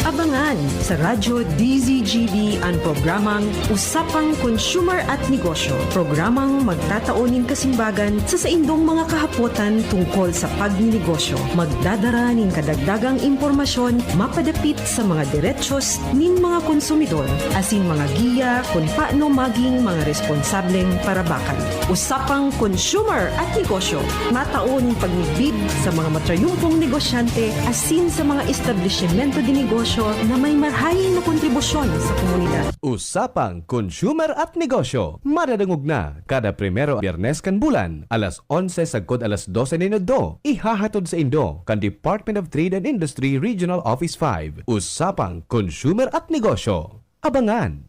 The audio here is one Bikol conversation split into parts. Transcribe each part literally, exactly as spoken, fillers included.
Abangan sa Radyo D Z G B an programang Usapang Consumer at Negosyo, programang magtatao nin kasimbagan sa saindong mga kahapotan tungkol sa pagninegosyo. Magdadara nin kadagdagang impormasyon mapadapit sa mga derechos nin mga konsumidor, asin mga giya kun paano maging mga responsableng parabakan. Usapang Consumer at Negosyo, matao nin pagmidbid sa mga matrayumpong negosyante asin sa mga establisimento de negosyo na may marahay na kontribusyon sa komunidad. Usapang Consumer at Negosyo, madadangog na kada primero Biyernes kan bulan, alas onse sagkod alas dose nin udto. Ihahatod saindo kan Department of Trade and Industry Regional Office five. Usapang Consumer at Negosyo. Abangan!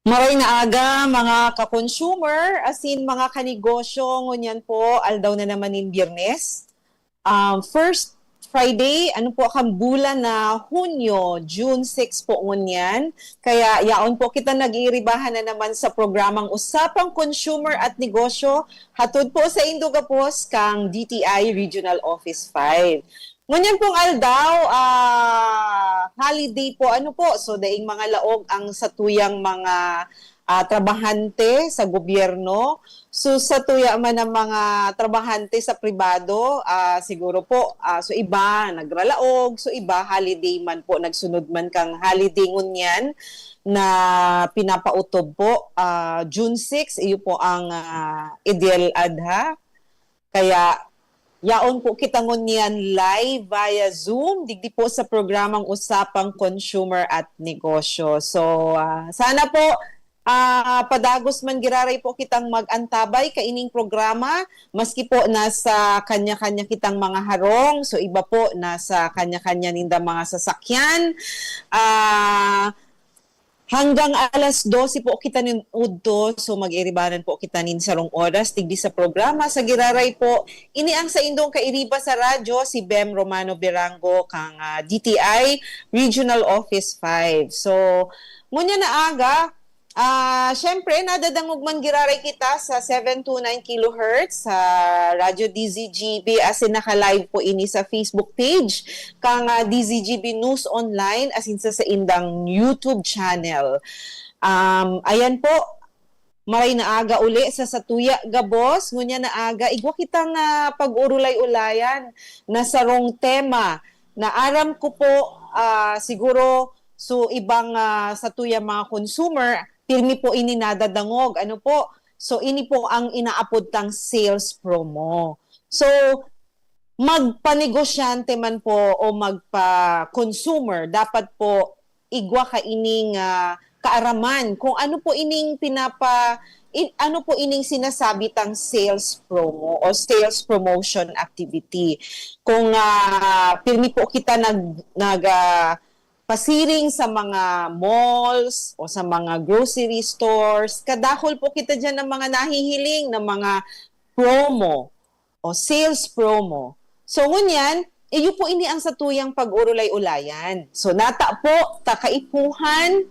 Maray na aga, mga ka-consumer, asin mga kanegosyo, ngunyan po, aldaw na naman nin Biyernes. Um, first Friday, ano po, kan bulan na Hunyo, June six po ngunyan. Kaya yaon po kita nag-iiribahan na naman sa programang Usapang Consumer at Negosyo, hatod po saindo gabos kan D T I Regional Office five. Ngunyan pong aldaw, ah, holiday po, ano po, so daing mga laog ang satuyang mga, ah, trabahante sa gobyerno. So, satuya man ang mga trabahante sa pribado, ah, siguro po, ah, so iba nagralaog, so iba holiday man po, nagsunod man kang holiday ngunyan na pinapautob po, ah, June six, iyo po ang, ah, Eid al-Adha. Kaya yaon po kita ngunyan live via Zoom, digdi po sa programang Usapang Consumer at Negosyo. So, ah, sana po, ah, padagos man giraray po kitang mag-antabay kaining programa, maski po nasa kanya-kanya kitang mga harong, so iba po nasa kanya-kanya ninda mga sasakyan. Ah, hanggang alas dose po kita nin udto, so mag-iribanan po kita nin sarong oras digdi sa programa. Sa giraray po, ini ang saindong kairiba sa radyo, si Bem Romano Berango, kang, ah, D T I Regional Office five. So, ngunyan na aga, ah, syempre, nadadangog man giraray kita sa seven two nine kilohertz sa Radyo D Z G B, asin naka-live po ini sa Facebook page kang, ah, D Z G B News Online, asin sa saindang YouTube channel. Um, ayan po, maray na aga uli sa satuya gabos. Ngunyan na aga, igwa kitang, ah, pag-urulay-ulayan na sarong tema na aram ko po, ah, siguro, so, ibang, ah, satuyang mga consumer, pirmi po ini nadadangog. Ano po? So, ini po ang inaapod tang sales promo. So, magpanegosyante man po o magpa-consumer, dapat po igwa kaining, ah, kaaraman kung ano po ining pinapa-, in-, ano po ining sinasabi tang sales promo o sales promotion activity. Kung, ah, pirmi po kita nag-, nag-, ah, pasiring sa mga malls o sa mga grocery stores, kadakul po kita diyan ng mga nahihiling na mga promo o sales promo. So, ngunyan, iyo po ini ang satuyang pag-urulay-ulayan. So, nata po, ta kaipuhan,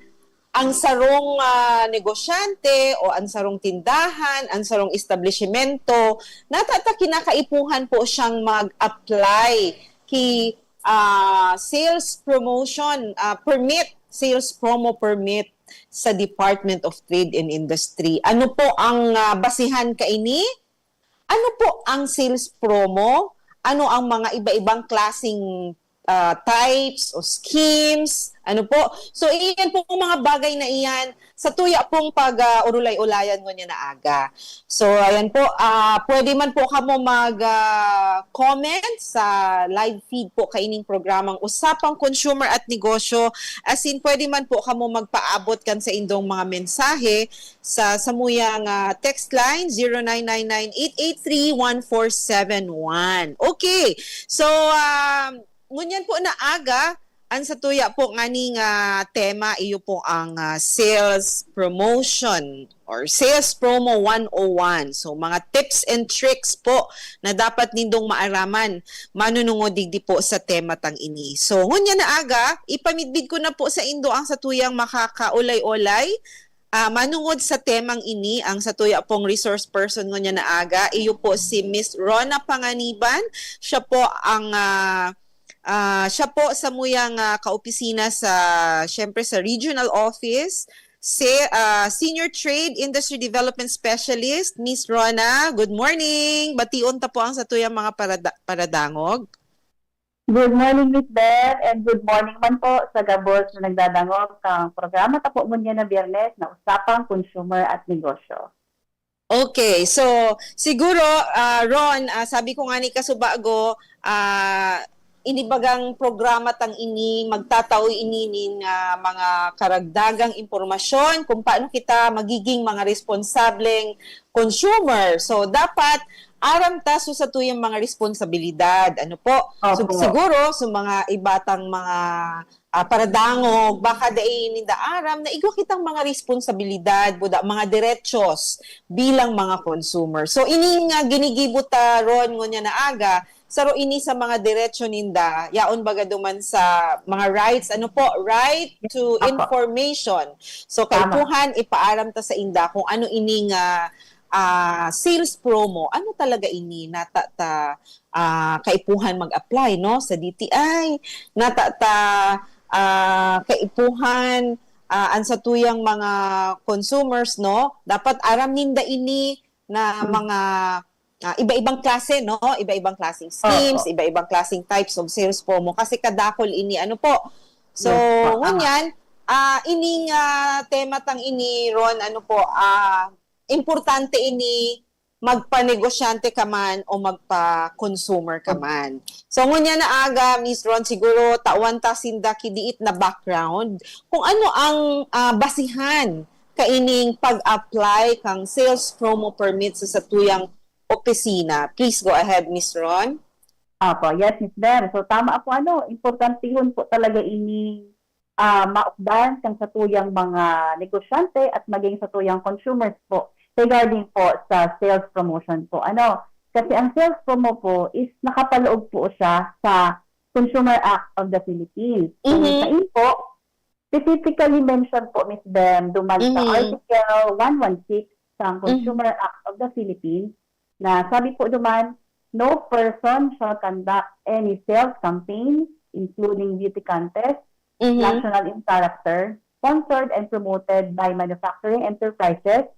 ang sarong, ah, negosyante o ang sarong tindahan, ang sarong establisimento, nata ta kinakaipuhan po siyang mag-apply ki, ah, sales promotion, ah, permit, sales promo permit sa Department of Trade and Industry. Ano po ang, ah, basihan kaini? Ano po ang sales promo? Ano ang mga iba-ibang klaseng, ah, types o schemes? Ano po? So, iyan pong mga bagay na iyan, satuya pong pag, ah, urulay-ulayan ngunyan na aga. So, ayan po, ah, pwede man po kamo mag, ah, comment sa live feed po kaining programang Usapang Consumer at Negosyo. Asin, pwede man po kamo magpaabot kan saindong mga mensahe sa samuyang, ah, text line, zero nine nine nine eight eight three one four seven one. Okay. So, um, ngunyan po na aga, ang satuya po nganing, ah, tema, iyo po ang, ah, sales promotion or sales promo one oh one. So, mga tips and tricks po na dapat nindong maaraman manunungod digdi po sa tema tang ini. So, ngunyan na aga, ipamidbid ko na po saindo ang satuyang makakaolay-olay. Ah, manungod sa temang ini, ang satuya pong resource person ngunyan na aga, iyo po si Miss Rona Panganiban. Siya po ang, ah, Ah, siya po samuyang, ah, kaopisina sa, siyempre, sa regional office, si, ah, Senior Trade Industry Development Specialist, Miss Rona. Good morning. Bation ta po ang satuyang mga parada-, paradangog. Good morning, Miss Bev, and good morning man po sa gabos na nagdadangog kan programa ta po ngunyan na Biyernes na Usapang Consumer at Negosyo. Okay, so siguro, ah, Ron, ah, sabi ko nga ni kasubago, ah, ini bagang programa tang ini, magtatao ini nin, ah, mga karagdagang impormasyon kung paano kita magiging mga responsableng consumer. So, dapat aram ta sa satuyang mga responsibilidad. Ano po? So, Opo. Siguro, sa mga iba tang mga, ah, paradangog, baka dai ninda aram na igwa kitang mga responsibilidad, buda, mga derechos bilang mga consumer. So, ini nga ginigibo ta ron ngunyan na aga, saro ini sa mga derecho ninda, yaon baga duman sa mga rights, ano po, right to Apo. Information. So, Tama. Kaipuhan, ipaaram ta sa inda kung ano ini nga, ah, sales promo. Ano talaga ini? Nata ta, ah, kaipuhan mag-apply, no, sa D T I. Nata ta, ah, kaipuhan, ah, ang satuyang mga consumers, no, dapat aram ninda ini na Hmm. mga, ah, iba-ibang klase, no? Iba-ibang klaseng schemes, Opo. Iba-ibang klaseng types of sales promo. Kasi kadakol ini, ano po. So, Yes po, tama. Ngunyan, ah, ining, ah, tema tang ini, Ron, ano po, ah, importante ini magpanegosyante ka man o magpa-consumer ka man. So, ngunyan na aga, Miss Ron, siguro tawan ta sinda ki diit na background kung ano ang, ah, basihan kaining pag-apply kang sales promo permit sa satuyang opisina. Please go ahead, Miss Ron. Apo, yes, Miss Bev. So, tama po, ano, importantehon po talaga ini, ah, maukdan kan satuyang mga negosyante at maging satuyang consumers po regarding po sa sales promotion po. Ano, kasi ang sales promo po is nakapaloob po siya sa Consumer Act of the Philippines. So, Mhm. Sa info, specifically mentioned po, Miss Bev, duman sa Mhm. Article one one six sa Mhm. Consumer Act of the Philippines, na sabi po duman, "No person shall conduct any sales campaign, including beauty contest, Mhm. national in character, sponsored and promoted by manufacturing enterprises,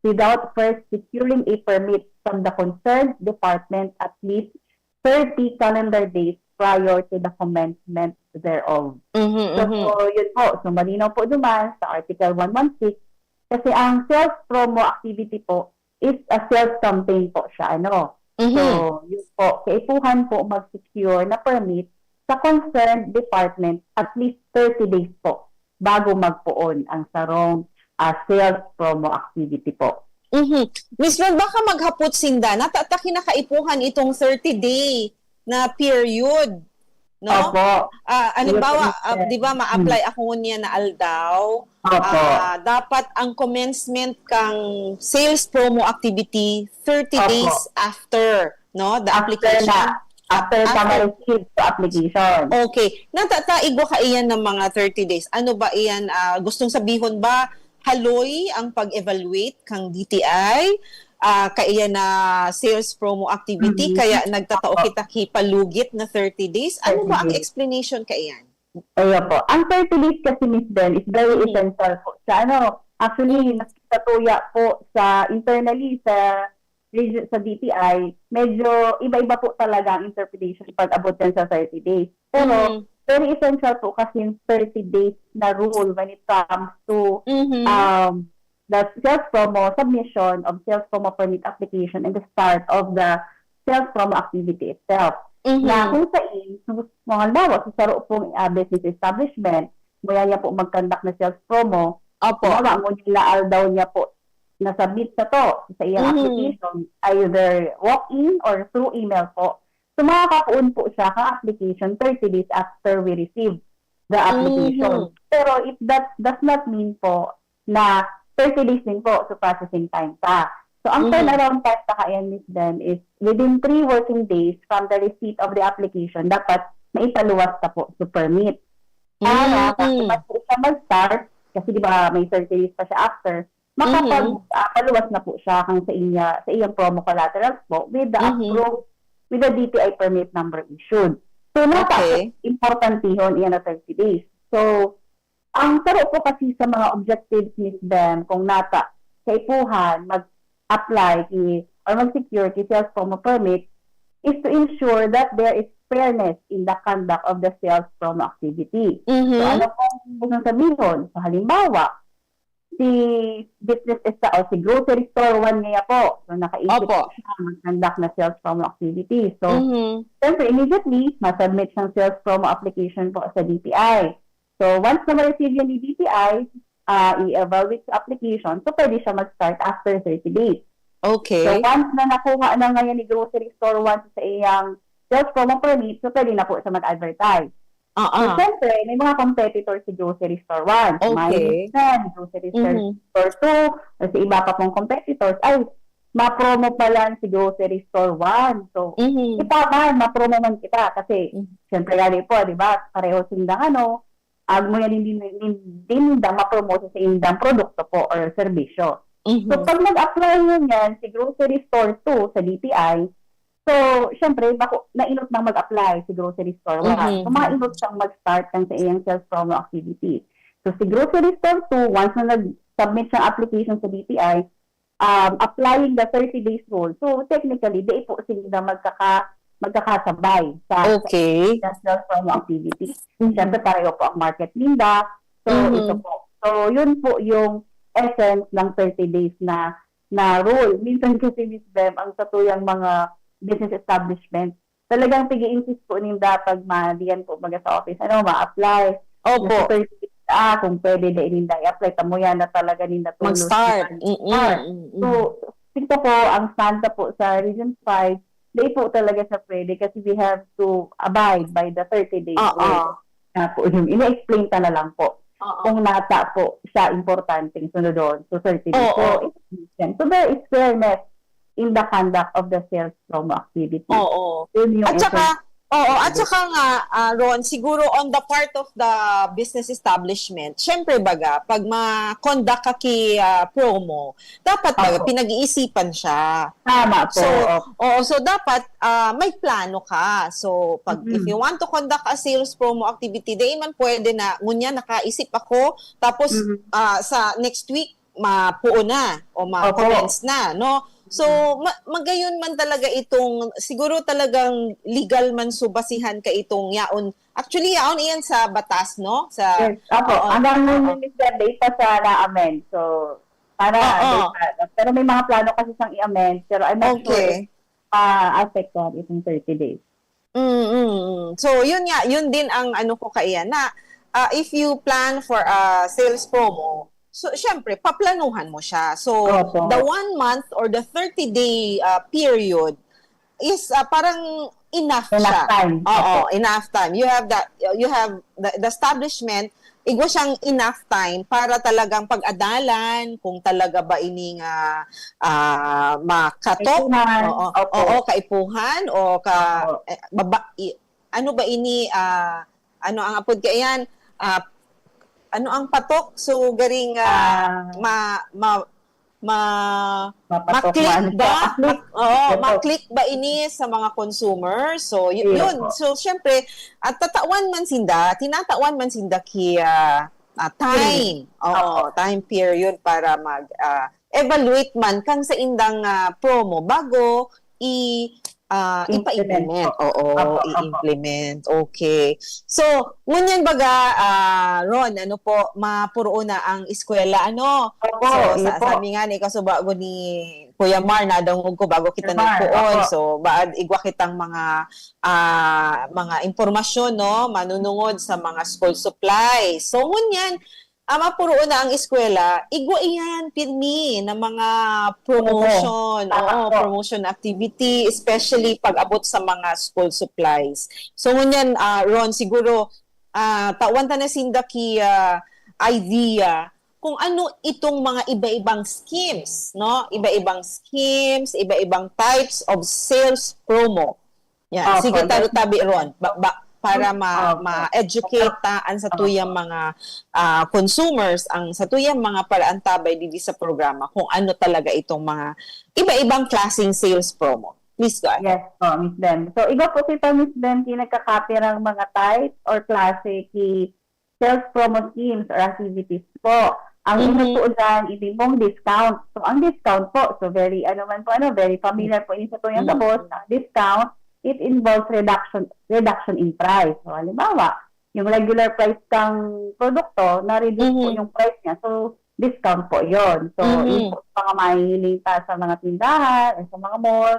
without first securing a permit from the concerned department at least thirty calendar days prior to the commencement thereof." Mhm, So, mhm. Yun po. So, malinaw po duman sa Article one one six, kasi ang sales promo activity po is a sales campaign po siya, ano. Mhm. So, yun po. Kaipuhan po mag-secure na permit sa concerned department at least thirty days po bago magpoon ang sarong, ah, sales promo activity po. Mhm. Miss Ron, baka maghapot sinda, nata ta kinakaipuhan itong thirty day na period, no? Opo. Ah, halimbawa, Yes, ah, yes. Di ba, ma-apply Hmm. ako ngunyan na aldaw, Opo. Ah, dapat ang commencement kang sales promo activity thirty Opo. Days after, no? The After application. Na, after After. Ka ma-receive sa application. Okay. Nata ta igwa kaiyan ng mga thirty days. Ano ba iyan, ah, gustong sabihon ba, haloy ang pag-evaluate kang D T I? Ah, kaiyan na sales promo activity, Mhm. Kaya nagtatao Opo. Kita ki palugit na thirty days? Ano ba ang Thirty days. Explanation kaiyan? Ayan po. Ang thirty days kasi, Miss Bev, is very Mhm. essential po. Sa ano, actually, Mhm. Nakikatuya po sa internally sa region, sa D T I, medyo iba-iba po talaga ang interpretation pag abot yan sa thirty days. Pero, Mhm. Very essential po kasi yung thirty days na rule when it comes to, Mhm. um, the sales promo, submission of sales promo permit application and the start of the sales promo activity itself. Mhm. Na kung sa in, kung halimbawa, sa saro pong, ah, business establishment, mula niya po mag-conduct na sales promo, Opo. Halimbawa, ngunyan na aldaw niya po na-submit sa to, sa iyang Mhm. Application, either walk-in or through email po. So, makakapoon po siya ka application thirty days after we receive the application. Mhm. Pero if that does not mean po na thirty days din po sa processing time pa. So, ang Mhm. Turnaround time pa kaiyan, Miss Bev, is within three working days from the receipt of the application, dapat maipaluwas na po sa permit. Para Mhm. Bago pa po siya mag-start, kasi di ba may thirty days pa siya after, makapag, Mhm. ah, paluwas na po siya kang sa inya, sa iyang promo collaterals po with the Mhm. approved, with the D T I permit number issued. So, nata Okay. importantehon iyan na thirty days. So, ang saro po kasi sa mga objectives ni SBEM, kung nata kaipuhan mag-apply ki, or mag-secure ki sales promo permit, is to ensure that there is fairness in the conduct of the sales promo activity. Mhm. So, ano pong gusto sabihon? So, halimbawa, si business esta o si grocery store one niya po. So, nakaisip Opo. siya mag-conduct na sales promo activity. So, Mhm. siyempre, immediately, masubmit siyang sales promo application po sa D T I. So, once na ma-receive yan ni D T I, ah, i-evaluate sa application, so pwede siya mag-start after thirty days. So, Okay. once na nakuha na ngayon ni grocery store one sa iyang sales promo permit, so pwede na po siya mag-advertise. So, Ah, ah. syempre, may mga competitors si grocery store one. So, may Okay. Nielsen, grocery store, Mhm. store two, o sa iba pa pong competitors, ay, ma-promo pala si grocery store one. So, Mhm. kita man, ma-promo man kita kasi, Mhm. syempre, gani po, di ba, pareho sindang ano, agmo yan din, din, din, din ma-promote sa indang produkto po or serbisyo. Mhm. So, pag nag-apply yun yan, si grocery store two sa D T I, so, syempre, bako, nainot nang mag-apply si grocery store one. Mhm. So, mainot siyang mag-start kan sa iyang sales promo activity. So, si grocery store two, once na nag-submit siyang application sa D T I, um, applying the thirty days rule. So, technically, di po sila magkaka, magkakasabay sa, Okay. sa sales promo activity. Mhm. Siyempre, pareho po ang market ninda. So, Mhm. ito po. So, yun po yung essence ng thirty days na, na rule. Minsan kasi, Miss Bem, ang satuyang mga business establishment, talagang pig-i-insist po ninda pag madiyan po baga sa office, ano, ma-apply. Opo. Nasa thirty days, ah, kung pwede, dai ninda i-apply. Tamo yan na talaga ninda tulos Mag-start. na Mm-mm, start. mm-mm. So, ito po, ang stand po sa Region five, di po talaga siya pwede kasi we have to abide by the thirty days Oo. rule. Na po, yung ina-explain ta na lang po. Oo. Kung nata po siya importanteng sunodon, so thirty days Oo. po. Yan. So, there is fairness in the conduct of the sales promo activity. Oo. Yun yung At saka, essence. Oo, at saka nga, ah, Ron, siguro on the part of the business establishment, syempre baga, pag ma-conduct ka ki, ah, promo, dapat baga Opo. pinag-iisipan siya. Tama po. So, Opo. Oo, so dapat ah, may plano ka. So, pag if Mm. you want to conduct a sales promo activity, di man pwede na, ngunyan nakaisip ako, tapos Mm. ah, sa next week, mapuo na o Opo. ma-commence na, no? So, ma- magayon man talaga itong, siguro talagang legal man subasihan ka itong yaon. Actually, yaon iyan sa batas, no? Sa, Yes. Opo. Oo. Hanggang Oo. ngayon, Miss Bem, di pa siya na-amend. So, para Oo. di pa. Pero may mga plano kasi siyang i-amend. Pero I'm not sure Okay. if maapektuhan itong thirty days. Mm, mm, mm. So, yun nga, yun din ang ano ko kaiyan na, ah, if you plan for a sales promo, so, syempre, paplanuhan mo siya. So, Opo. the one month or the thirty-day ah, period is ah, parang enough Enough siya. time. Oo, Opo. Enough time. You have that, you have the, the establishment, igwa siyang enough time para talagang pag-adalan kung talaga ba ini nga ah, makatok. Kaipuhan. Oo, Opo. oo, kaipuhan o ka, Opo. eh, baba, i- ano ba ini, ah, ano ang apod kaiyan? Ah, ano ang patok? So, garing ah, Ah. ma, ma, ma, Mapatok ma-click man siya. ba? Click. Oo, Opo. ma-click ba ini sa mga consumers? So, y- Iya yun. po. So, syempre, at tatawan man sinda, tinatawan man sinda ki ah, ah, time. Oo, Opo. Time period para mag ah, evaluate man kang sa indang ah, promo bago i ah, Implement ipa-implement. po. Oo, Opo, opo. I-implement. Okay. So, ngunyan baga, ah, Ron, ano po, mapuroon na ang eskwela, ano? Opo, So, iyo sa, po. Sabi nga ni kasubago ni Kuya Mar, nadangog ko bago kita Kuya Mar, nagpuon. opo. So, baad igwa kitang mga ah, mga impormasyon, no? Manunungod sa mga school supply. So, ngunyan, ah, mapuroon na ang eskwela, igwa iyan, pirmi na mga promotion, Tama oo, po. Promotion activity, especially pag-abot sa mga school supplies. So, ngunyan, ah, Ron, siguro, ah, tawan ta na sinda ki ah, idea kung ano itong mga iba-ibang schemes, no? Iba-ibang schemes, iba-ibang types of sales promo. Yan. Opo, Sige, yes. Taro Tabi Ron, ba, ba, para ma, Opo. ma-educate ta ang sa tuyang Opo. mga ah, consumers, ang sa tuyang mga paraantabay didi sa programa kung ano talaga itong mga iba-ibang klaseng sales promo. Please go ahead. Yes po, Miss Dem. So, iba po kita, Miss Dem, ki nagkakapirang mga type or klase ki sales promo schemes or activities po. Ang Mhm. inutuo dyan, hindi pong discount. So, ang discount po, so very, ano man po, ano, very familiar po yung sa tuyang Mhm. gabos, ang discount, it involves reduction reduction in price. So, halimbawa, yung regular price kang produkto, na-reduce po Mhm. yung price niya. So, discount po yon. So, Mhm. yung po, mga mahihiling pa sa mga tindahan, o sa mga mall,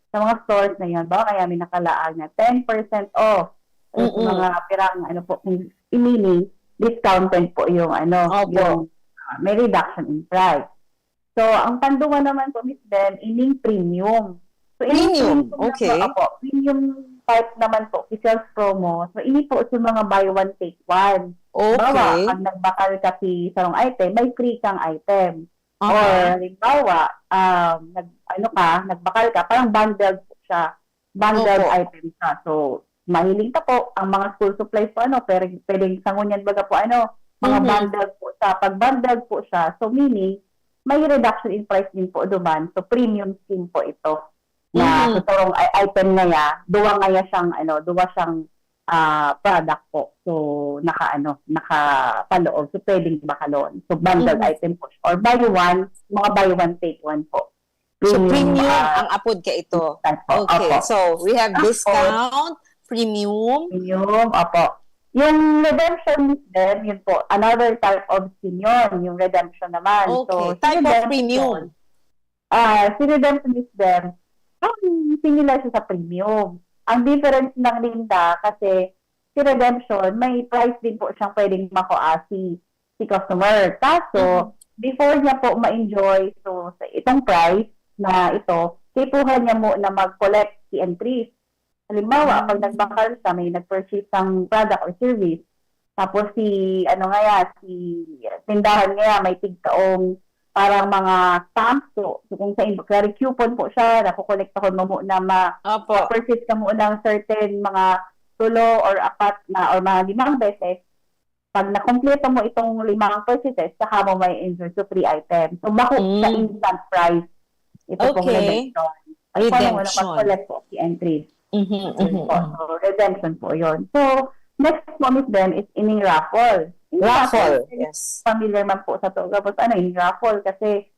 sa mga stores na yun, ba kaya may nakalaag na ten percent off. O sa Mm-mm. mga pirang, ano po, kung meaning, discounted po yung, ano, Opo. yung ah, may reduction in price. So, ang panduwa naman po, Miss Dem, ining premium. So, ining Premium, premium okay. Na, opo, premium type naman po, si sales promo. So, ini po si mga buy one, take one. Halimbawa, Okay. pag nagbakal ka si sarong item, may free kang item. Aha. Or, halimbawa, um, nag, ano ka, nagbakal ka, parang bundled po siya. Bundled Opo. Item siya. So, mahiling ka po, ang mga school supplies po, ano, pwede, pwedeng sa ngunyan, baga po, ano, mga Mhm. bundled po siya. Pag bundled po siya, so meaning, may reduction in price din po duman. So, premium scheme po ito. Na Mhm. sa sarong i- item na ya, duwa nga ya siyang, ano, duwa siyang ah, product po. So, naka, ano, nakapaloob. So, pwedeng bakalon. So, bundle Mhm. Item po siya. Or buy one, mga buy one, take one po. So, premium ah, ang apod ka ito. Type po. Okay, Opo. So, we have Tapos, discount, premium. Premium, opo. Yung redemption, Miss Dem, yun po, another type of scheme yun, yung redemption naman. So, Okay, si type of redemption, premium. Ah, si redemption, Miss Dem, ang similar siya sa premium. Ang difference ng Linda kasi si redemption, may price din po siyang pwedeng makuha si, si customer. Kaso, Mhm. before niya po ma-enjoy, so, sa itong price na ito, kaipuhan niya muna mag-collect si entries. Halimbawa, Mm. pag nagbakal siya, may nag-purchase ng product or service, tapos si, ano nga ya, si tindahan nga ya, may tigkaong parang mga stamps. So, so kung sa inyo, klaro, coupon po siya, nakukolektahan mo muna, ma, Opo. purchase ka muna ng certain mga tulo or apat na or mga limang beses. Pag nakompleto mo itong limang purchases, saka mo may enjoy to free item. So, bako Mm. sa instant price. Ito pong Okay. redemption. Ay, paano mo Redemption. Collect po si entry. Mhm, Yun mhm, po. mhm. So, redemption po yun. So, next po, Miss Dem, is ining raffle. Yung Raffle, yes. Familiar man po sa to. Tapos ano, yung raffle kasi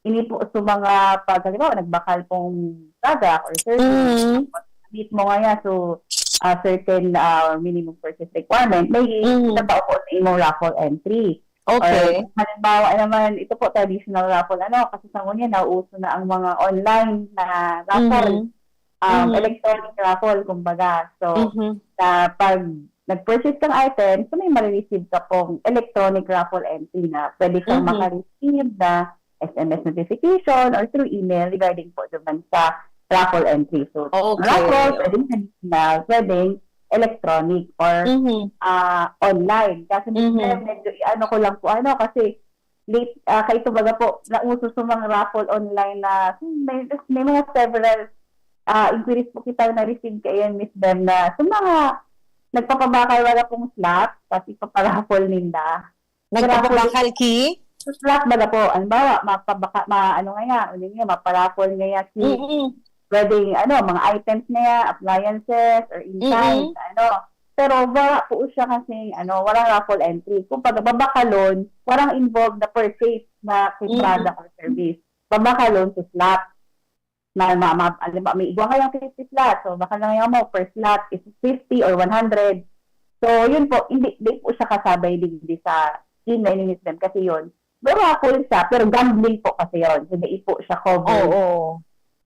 ini po sa mga pag, halimbawa, nagbakal pong product or service. Mhm. Tapos, meet mo nga yan. So, ah, certain ah, minimum purchase requirement, may Mhm. itatao po sa imong raffle entry. Okay. Or, halimbawa naman, ito po, traditional raffle, ano, kasi sa ngunyan, nauuso na ang mga online na raffle. Mhm. Um, Mhm. Electronic raffle, kumbaga. So, Mhm. na pag nag-purchase kang item, so may marireceive ka pong electronic raffle entry na pwede kang Mhm. makareceive na S M S notification or through email regarding po naman sa raffle entry. So, Okay. raffle, pwedeng traditional, pwedeng electronic or Mhm. ah, online. Kasi Mhm. medyo i-ano ko lang po, ano, kasi late, ah, kaito baga po, nauso sa mga raffle online na may, may mga several ah, inquiries po kita na-receive kayan, Miss Dem, na sa mga nagpapabakal wala pong slot, kasi paparaffle ninda. Nagpapabakal ki? Sa slot baga po, halimbawa, mapabaka, ma, ano nga yan, ano nga, maparaffle nga yan, si, Mm-mm. pwedeng, ano, mga items na yan, appliances, or insides, Mm-mm. ano. Pero wala po siya kasi, ano, walang raffle entry. Kung pag babakalon, walang involved na purchase na Mm-mm. product or service. Babakalon sa slot. Na ma, ma, halimbawa, may igwa kayong fifty slot. So, baka lang yung mo, per slot is fifty or one hundred. So, yun po, hindi, hindi po siya kasabay digdi sa scheme na ini-Miss Dem kasi yun. Raffle siya, pero gambling po kasi yun. So, hindi po siya covered. Oo.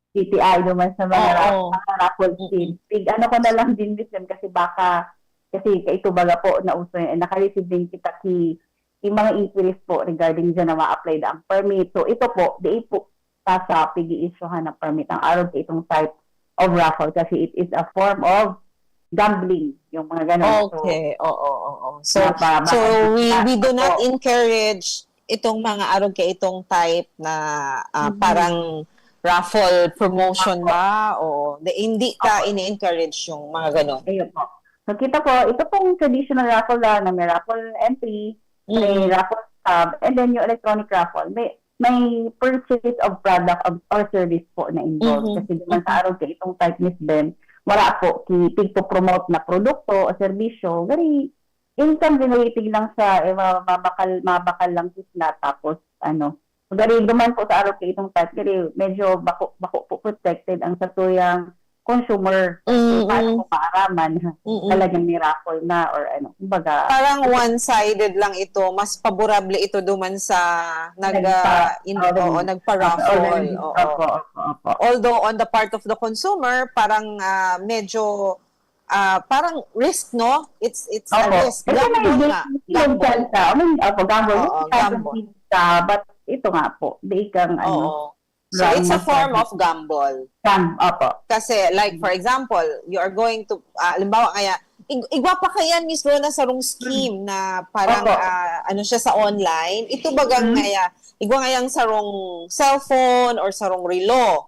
C T I naman sa mga, Oo. ra- mga raffle Mm-mm. scheme. Tig, ano ko na lang din, Miss Dem, kasi baka, kasi kaito baga po, nauso yun. Eh, naka-receive din kita ki, yung mga inquiries po regarding dyan na ma-apply na ang permit. So, ito po, di po ta sa pag-i-issuehan ng permit ang arog sa itong type of raffle kasi it is a form of gambling, yung mga ganon. So, Okay, oo, oo. So, napa- so we, we do not Opo. encourage itong mga arog ka itong type na ah, Mhm. parang raffle promotion Opo. ba? O di, hindi ka Opo. ini-encourage yung mga ganon. Ayun po. So, kita po, ito pong traditional raffle lang na may raffle entry, may Mm. raffle stub, and then yung electronic raffle. May, may purchase of product of, or service po na involved. Mhm. Kasi duman sa arog kaitong type, Miss Ben, wala po ki pigpo-promote na produkto o serbisyo. Gari, income generating lang siya, eh, ma- mabakal, mabakal lang sila. Tapos, ano, gari, duman po sa arog kaitong type, gari, medyo bako, bako po protected ang satuyang consumer. So, Mm-mm. Paano kung maaraman? Mm-mm. Talagang ni-raffle na or ano. Kumbaga, Parang one-sided lang ito. Mas paborable ito duman sa nag, Nagpa- ah, in, oo, oo, nagpa-raffle. Organize- Oo. Opo, opo, opo. Although on the part of the consumer, parang ah, medyo ah, parang risk, no? It's it's a Opo. risk. Kasi may Gamble game, nga. game Gamble. Ka. I mean, opo, gamble. Oo, Yung kahit gamble. Hindi ka, but ito nga po, di kang ano, Oo. So, it's a Gamble. Form of gamble. Gam, opo. Kasi, like, for example, you are going to, ah, halimbawa kaya, ig- igwa pa kaya, Miss Rona, sarong scheme na parang, Opo. ah, ano siya sa online. Ito bagang Mhm. ngaya, igwa ngayang sarong cellphone or sarong relo.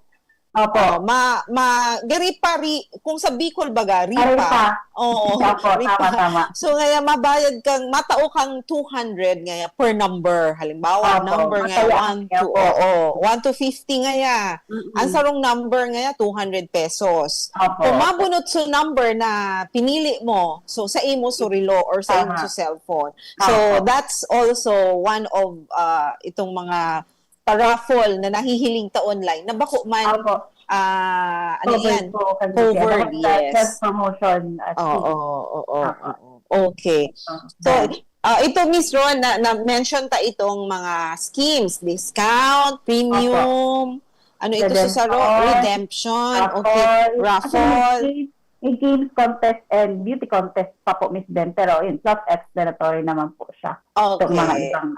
Opo. Oh, ma, ma, gari pa, ri, kung sa Bicol baga, ripa. Ripa. Oo, Opo, ripa. Tama, tama. So, ngaya mabayad kang, matao kang two hundred ngaya per number. Halimbawa, Opo, number ngaya mataya one ngaya to, po. Oo, one to fifty ngaya. Mm-mm. Ang sarong number ngaya, two hundred pesos. Opo. Kung mabunot sa number na pinili mo, so sa imo sa relo or sa imo Tama. Sa cellphone. So, Opo. That's also one of uh, itong mga pa-raffle na nahihiling ta online na bako man, Opo. Ah, ano Covered yan? Po, kasi Covered, ano, sa yes. Self-promotion. At Oo, least. oo, oo, Tama. oo. Okay. Ah, So, then, ah, ito, Miss Ron, na, na-mention ta itong mga schemes, discount, premium, ano ito sa saro? Redemption, Redemption, okay, raffle. Raffle. Actually, may games, may games contest and beauty contest pa po, Miss Ben. Pero yun, self-explanatory naman po siya. Itong mga Okay. Ibang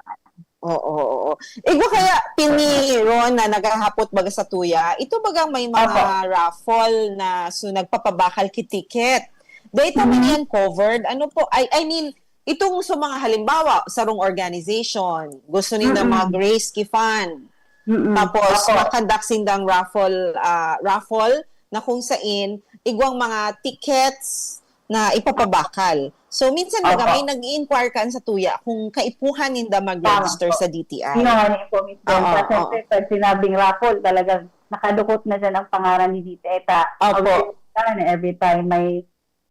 Oo, oo. Igwa kaya, Pini Ron, na naghahapot baga sa tuya, ito bagang may mga Opo. Raffle na so nagpapabakal ki ticket. Dahil tama Mhm. niyan covered. Ano po, I, I mean, itong sa mga halimbawa, sarong organization, gusto ninda Mm-mm. mag-raise ki fund. Mm-mm. Tapos, Opo. Makondak sindang raffle, ah, raffle na kung sain, igwang mga tickets na ipapabakal. So, minsan baga Opo. May nag-i-inquire kan sa tuya kung kaipuhan ninda mag-register Tama po. Sa D T I. Yun nga po, Miss Ben. Oo, Kasi syempre, pag sinabing raffle, talagang nakadukot na dyan ang pangaran ni D T I. Ta, Opo. Aware ka na every time may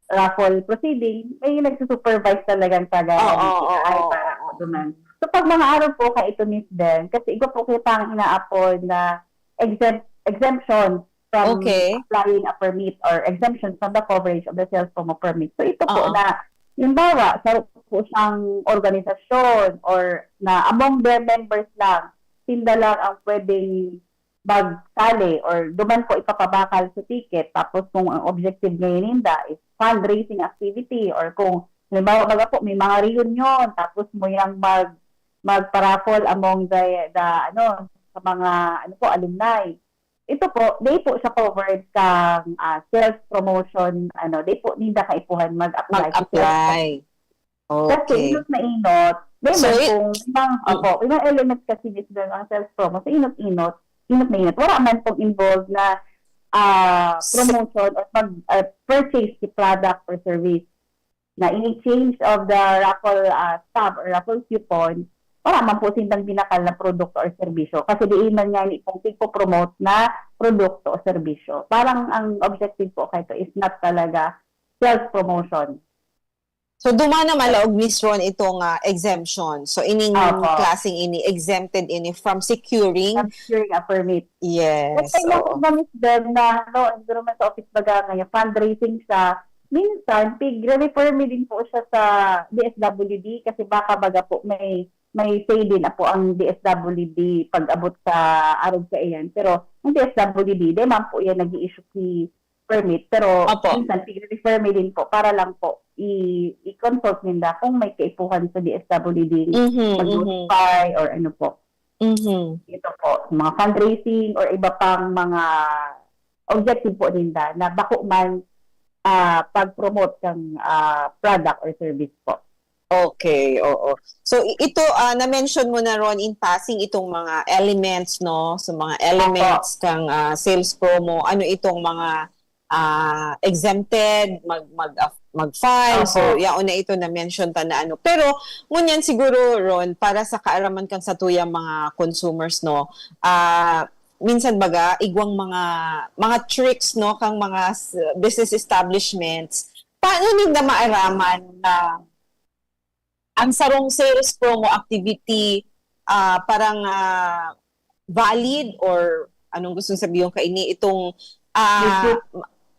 raffle proceeding, may nagsusupervise talagang taga Oo, D T I oo, para oo. po duman. So, pag mga araw po, kaya ito, Miss Ben, kasi iba po kita ang inaapod na exempt, exemption from Okay. Applying a permit or exemption from the coverage of the sales promo permit. So, ito po Oo. Na, halimbawa, sa po siyang organisasyon or na among their members lang, sinda lang ang pwedeng magsali or duman po ipapabakal sa ticket. Tapos kung ang objective ngayon ninda is fundraising activity or kung halimbawa baga po may mga reunion, tapos mo yang mag magpa-raffle among the, the ano, sa mga ano po, alumni. Ito po, di po siya covered kang ah, self promotion, ano, di po ninda kaipuhan mag-apply sa sales Mag-apply. Kasi Okay. inot na inot. Then, So, it- kung ibang, Mm. opo, ibang elements kasi, Miss Bel, ang sales promo, sa inot-inot, inot na inot. Wala man pong involved na ah, Sa- promotion or pag ah, purchase si product or service na in exchange of the raffle ah, stub or raffle coupon, wala man po sindang binakal na produkto or serbisyo. Kasi di man nga ni pong tigpo-promote na produkto o serbisyo. Parang ang objective po kay ito is not talaga self-promotion. So, duman na man laog, Miss Ron, itong ah, exemption. So, ining Opo. Klaseng ini, exempted ini from securing. Securing a permit. Yes. Kasi yung Oo. mga Miss Ben na, no, siguro man sa office baga ngayon, fundraising siya, minsan, pig-refer mi din po siya sa D S W D kasi baka baga po may may say din na po ang D S W D pag-abot sa arog sa iyan. Pero ang D S W D, di man po yan nag-i-issue ki permit. Pero Opo. Minsan, pig-refer mi din po para lang po i- i-consult ninda kung may kaipuhan sa D S W D Mhm, mhm. Mag-notify or ano po. Mhm. Ito po, mga fundraising or iba pang mga objective po ninda na bako man ah, pag-promote kang ah, product or service po. Okay, oo. So, i- ito, ah, na-mention mo na, Ron, in passing itong mga elements, no? So, mga elements kang ah, sales promo, ano itong mga ah, exempted, mag, mag, mag-file. So, Opo. yaon na ito na-mention ta na ano. Pero, ngunyan siguro, Ron, para sa kaaraman kan satuyang mga consumers, no, ah, minsan baga, igwang mga, mga tricks, no, kang mga s-, business establishments, paano ninda maaraman na ang sarong sales promo activity, ah, parang, ah, valid or anong gustong sabihin kaini, itong, ah, Legit.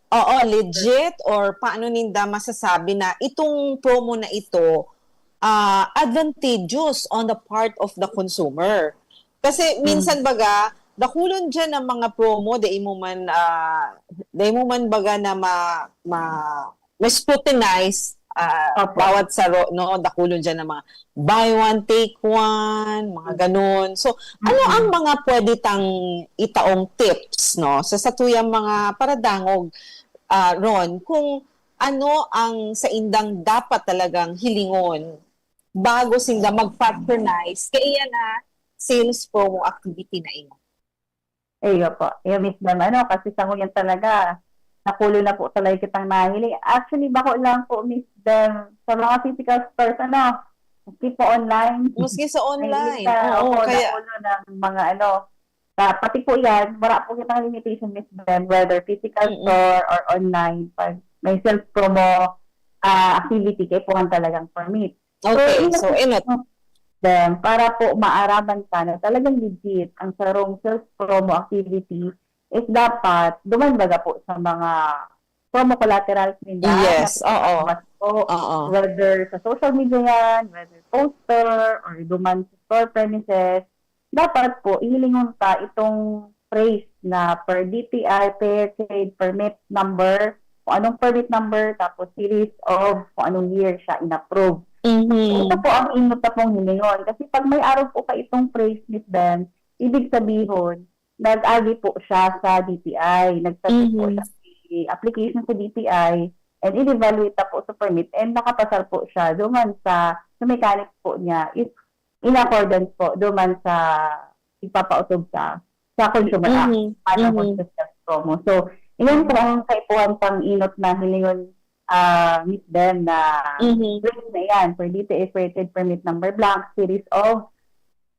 Oo, legit, or paano ninda masasabi na itong promo na ito, ah, advantageous on the part of the consumer? Kasi Mm. minsan baga, dakulon diyan ang mga promo, dai mo man, ah, dai mo man baga na ma-, ma-, ma-scrutinize, ah, Opo. bawat saro, no? Dakulon diyan ang mga buy one, take one, mga ganun. So, ano Mm. ang mga pwede tang itaong tips, no? Sa satuyang mga paradangog, ah, Ron, kung ano ang saindang dapat talagang hilingon bago sinda mag-patronize kaiyan na sales promo activity na iyan? Iyo po. Iyo, Miss Dem, ano, kasi sa ngunyan talaga, nakulo na po talaga kitang nahiling. Actually, bako lang po, Miss Dem, sa mga physical stores, ano, maski po online. Maski sa online. Nahiling ka, Oo, opo, kaya nakulo ng mga, ano, sa, pati po yan, wala po kitang limitation, Miss Dem, whether physical Mm-mm. store or online. Pag may sales promo ah, activity, kaipuhan talagang permit. Okay, So, so, inot. Then, para po maaraman ka na talagang legit ang sarong sales promo activity is dapat duman baga po sa mga promo collaterals ninda Yes, na oo. pinapalabas po, Oo. whether sa social media yan, whether poster, or duman sa store premises, dapat po, hilingon ta itong phrase na per D T I, per trade permit number, kung anong permit number, tapos series of kung anong year siya in-approve. So, ito Mhm. po ang inot na pong hilingon. Kasi pag may arog po ka itong phrase, Miss Dem, ibig sabihin, nag-agi po siya sa D T I, nag-submit po Mhm. siya sa application sa D T I, and in-evaluate na po sa permit, and nakapasar po siya duman sa, sa mechanics po niya is in accordance po duman sa ipapautob sa, sa Consumer Act, Mhm. ano po Mhm. sa sales promo. So, iyan po ang kaipuhan pang inot na hilingon, ah, Miss Dem, na Mhm. phrase na yan, per D T I, per trade permit number blank, series of,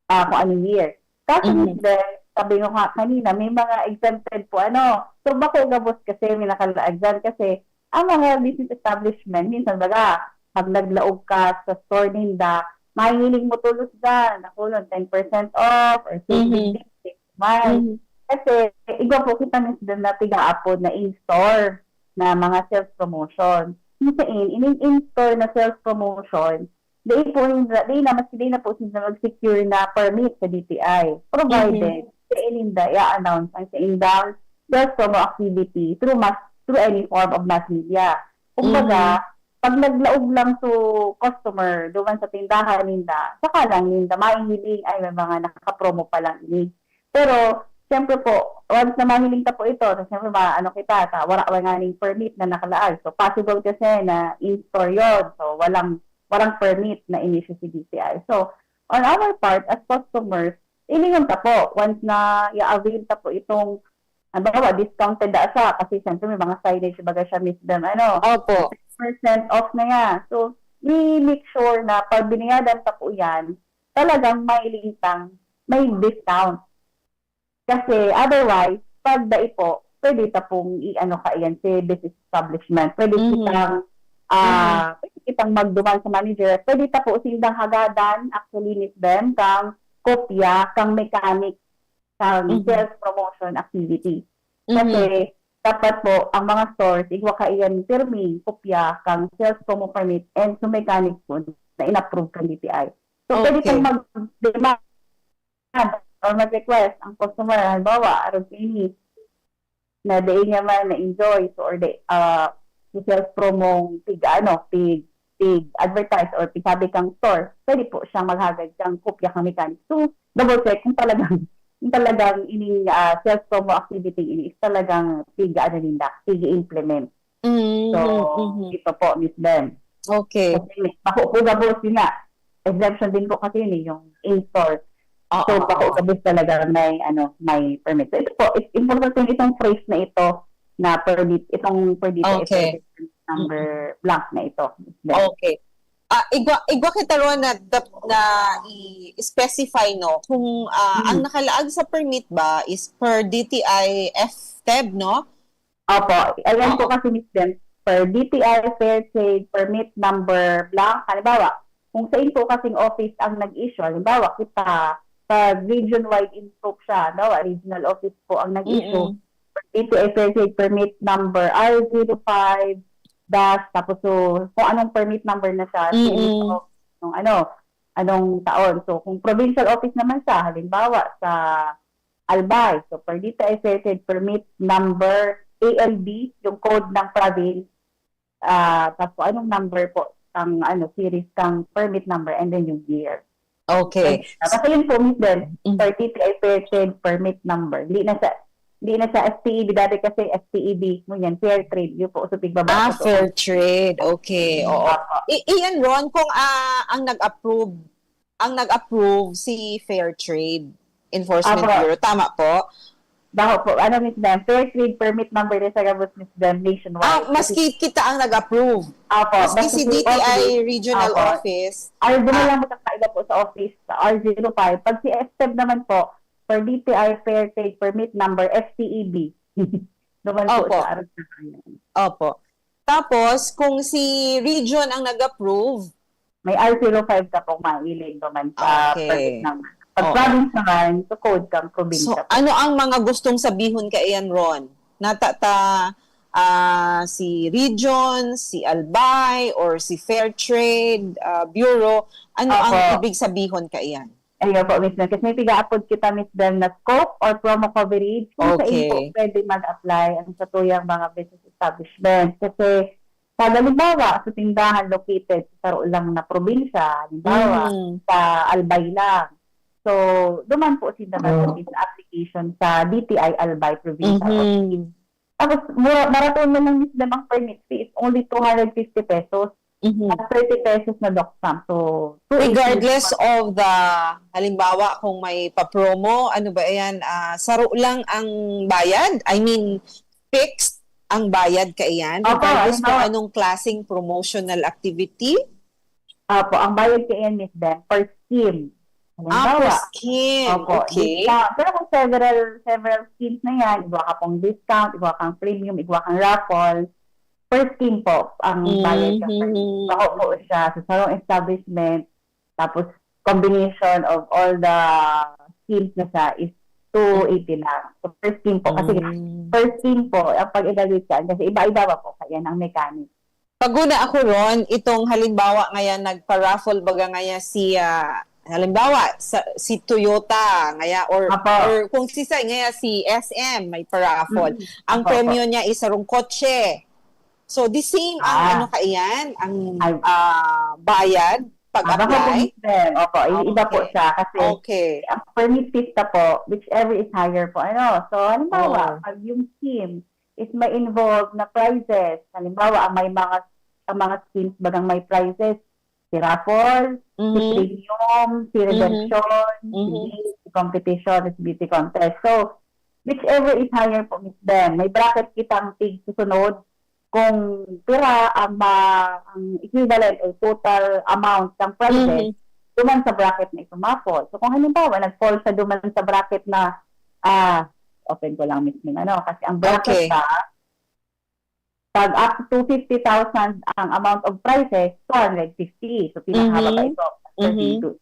ah, kung anong year. Kaso, Mhm. Miss Dem, sabi ko nga kanina, may mga exempted po, ano. So, bako gabos kasi may nakalaag dyan kasi ang mga business establishment, minsan baga, pag naglaog ka sa store ninda, mahihiling mo tulos dyan, nakulon, ten percent off, or saving Mhm. this, six months. Mhm. Kasi, igwa po kita, Miss Dem, na tigaapod na in-store na mga sales promotion. Minsan, in, in, in-store na sales promotion, dai po, dai na, mas dai na po sila mag-secure na permit sa D T I, provided Mhm. sa ininda i-announce ang sa indang sales promo activity through mass, through any form of mass media. Kumbaga, Mhm. pag naglaog lang to customer duman sa tindahan ninda, saka lang ninda mahihiling, "Ay, may mga nakapromo pa lang ini." Pero, siyempre po, once na mahiling ta po ito, so, siyempre, maano kita, ta, wala, wala nganing permit na nakalaag. So, possible kasi na in-store yun. So, walang, walang permit na in-issue si D T I. So, on our part, as customers, ilingon ta po, once na i-avail ta po itong, halimbawa, discounted na siya, kasi siyempre may mga signage baga siya, Miss Dem, ano, Opo. ten percent off na yan. So, we make sure na pag binayadan ta po yan, talagang may lintang, may discount. Kasi otherwise, pag dai po, pwede ta pong i-ano ka iyan si business establishment. Pwede Mhm. kitang, ah, pwede kitang magduman sa manager. Pwede ta po sindang hagadan, actually, Miss Dem, kang kopya, kang mechanic, kang Mhm. sales promotion activity. Mhm. Kasi dapat po, ang mga stores, igwa ka iyan pirmi, kopya, kang sales promo permit, and sa mechanic po na in-approve kang D T I. So, pwede Okay. pong mag-demand or mag-request ang customer, halimbawa, arog ini, na dai niya man na-enjoy, so, or di, ah, si sales promo, tig, ano, tig, tig advertise or tig sabi kang store, pwede po siyang maghagad kang kopya kang mechanic. So, double check kung talagang, kung talagang ining, ah, sales promo activity ini is talagang tig, ano ninda, tig implement. Mhm, So, mhm. ito po, Miss Dem. Okay. Kasi bako po gabos, yun nga, exemption din po kasi yun eh, yung in-store. Oo, So, bako oo. gabos talaga may, ano, may permit. So, ito po, it's important din itong phrase na ito na per D-, itong per D T I, okay, number blank na ito. Okay. Ah, igwa, igwa kita ron na, na i-specify, no, kung uh, mm-hmm, ang nakalaag sa permit ba is per D T I F T E B, no? Opo. Ayan po kasi, Miss Dem, per D T I Fair Trade Permit number blank, halimbawa, kung sa inyo po kasing office ang nag-issue, halimbawa, kita, pag region-wide in scope siya, halimbawa, regional office po ang nag-issue, mm-hmm, D T I Fair Trade Permit number R zero five dash, tapos so, kung anong permit number na siya, mm-hmm, ng ano, anong taon. So, kung provincial office naman siya, halimbawa, sa Albay. So, per D T I Fair Trade Permit number A L B, yung code ng province, uh, tapos anong number po ang ano, series ng permit number and then yung year. Okay. Tapos yun po, Miss Del, mm-hmm, per D T I Fair Trade Permit number. Hindi na siya, hindi na siya F T E B. Dati kasi F T E B, ngunyan, Fair Trade. Yun po, so, tigbaba. Ah, Fair Trade. Okay, oo. I- iyan, Ron, kung uh, ang nag-approve ang nag-approve si Fair Trade Enforcement Bureau. Tama po? Baho po. Ano, Miss Dem? Fair Trade Permit Number na sa gabos, Miss Dem, nationwide. Ah, maski kita ang nag-approve. Apo. Maski si D T I Regional Office. Ay, doon lang magkakaiba po sa office, sa R zero five. Pag si F T E B naman po, for D T I Fair Trade Permit Number, F T E B. Doon po sa Arab na. Opo. Tapos, kung si region ang nag-approve, may R zero five ka pong mailig naman sa okay, permit number. Pag province naman, so code kang probinsya. So, ano ang mga gustong sabihon kaiyan, Ron? Nata ta, ah, si region, si Albay, or si Fair Trade ah, Bureau, ano ang Opo. ibig sabihon kaiyan? Ayun po, Miss Mel. Kasi may piga-apod kita, Miss Bel, na scope or promo coverage kung sa Okay. po pwede mag-apply ang sa tuyang mga business establishment. Kasi pag halimbawa, sa tindahan located sa saro lang na probinsya, halimbawa, Mm. sa Albay lang. So, duman po sila Mm. mag-submit sa application sa D T I Albay Provincial Office. Mhm. Tapos, mura, maraton man lang mismo ang permit fee is only two hundred fifty pesos. Mhm. At thirty pesos na doc stamp. So, two eighty. Regardless of the, halimbawa, kung may pa-promo, ano ba yan, ah, saro lang ang bayad? I mean, fixed ang bayad kaiyan? Opo, Regardless kung halimbawa. anong klaseng promotional activity? Opo, ang bayad kaiyan, Miss Bem, per scheme. Ah, per Halimbawa, scheme. Opo, Okay. discount. Pero kung several, several schemes na yan, igwa ka pong discount, igwa kang premium, igwa kang raffle, per scheme po ang bayad ka per Mm-hmm. Bako po siya sa sarong establishment, tapos combination of all the schemes na siya is two eighty lang. So, per scheme po. Kasi Mm. per scheme po, ang pag-evaluate ka, kasi iba-iba ba po, kaya ang mechanics. Paguna ako ron, itong halimbawa ngayon, nagpa-raffle baga ngayon si, ah, halimbawa, sa, si Toyota, ngaya, or, Apo. or kung si Sai, ngaya si S M, may pa-raffle. Mm, Ang apo, premyo apo. niya is sarong kotse. So, the same ang Ah. ano kaiyan, ang Ay. ah, bayad Ah, baka po, pag-apply? Miss Bem. Opo, i- Ah, iba po okay. siya kasi Okay. ang permit pista po, whichever is higher po. Ano? So, halimbawa, Oo. pag yung scheme is may involved na prizes, halimbawa, ang may mga ang mga schemes bagang may prizes, si raffle, si Mhm. premium, si Mhm. redemption, si Mhm. gift, si competition, si beauty contest. So, whichever is higher po, Miss Bem. May bracket kitang tig susunod kung pira ang ma-, ang equivalent or total amount ng prizes, Mhm. duman sa bracket na ito ma-fall. So, kung halimbawa, nag-fall siya duman sa bracket na, ah, open ko lang mismo, ano, kasi ang bracket Okay. ba, pag up to fifty thousand ang amount of prizes, two hundred fifty. So, pinakamababa Mhm. ito. Mhm.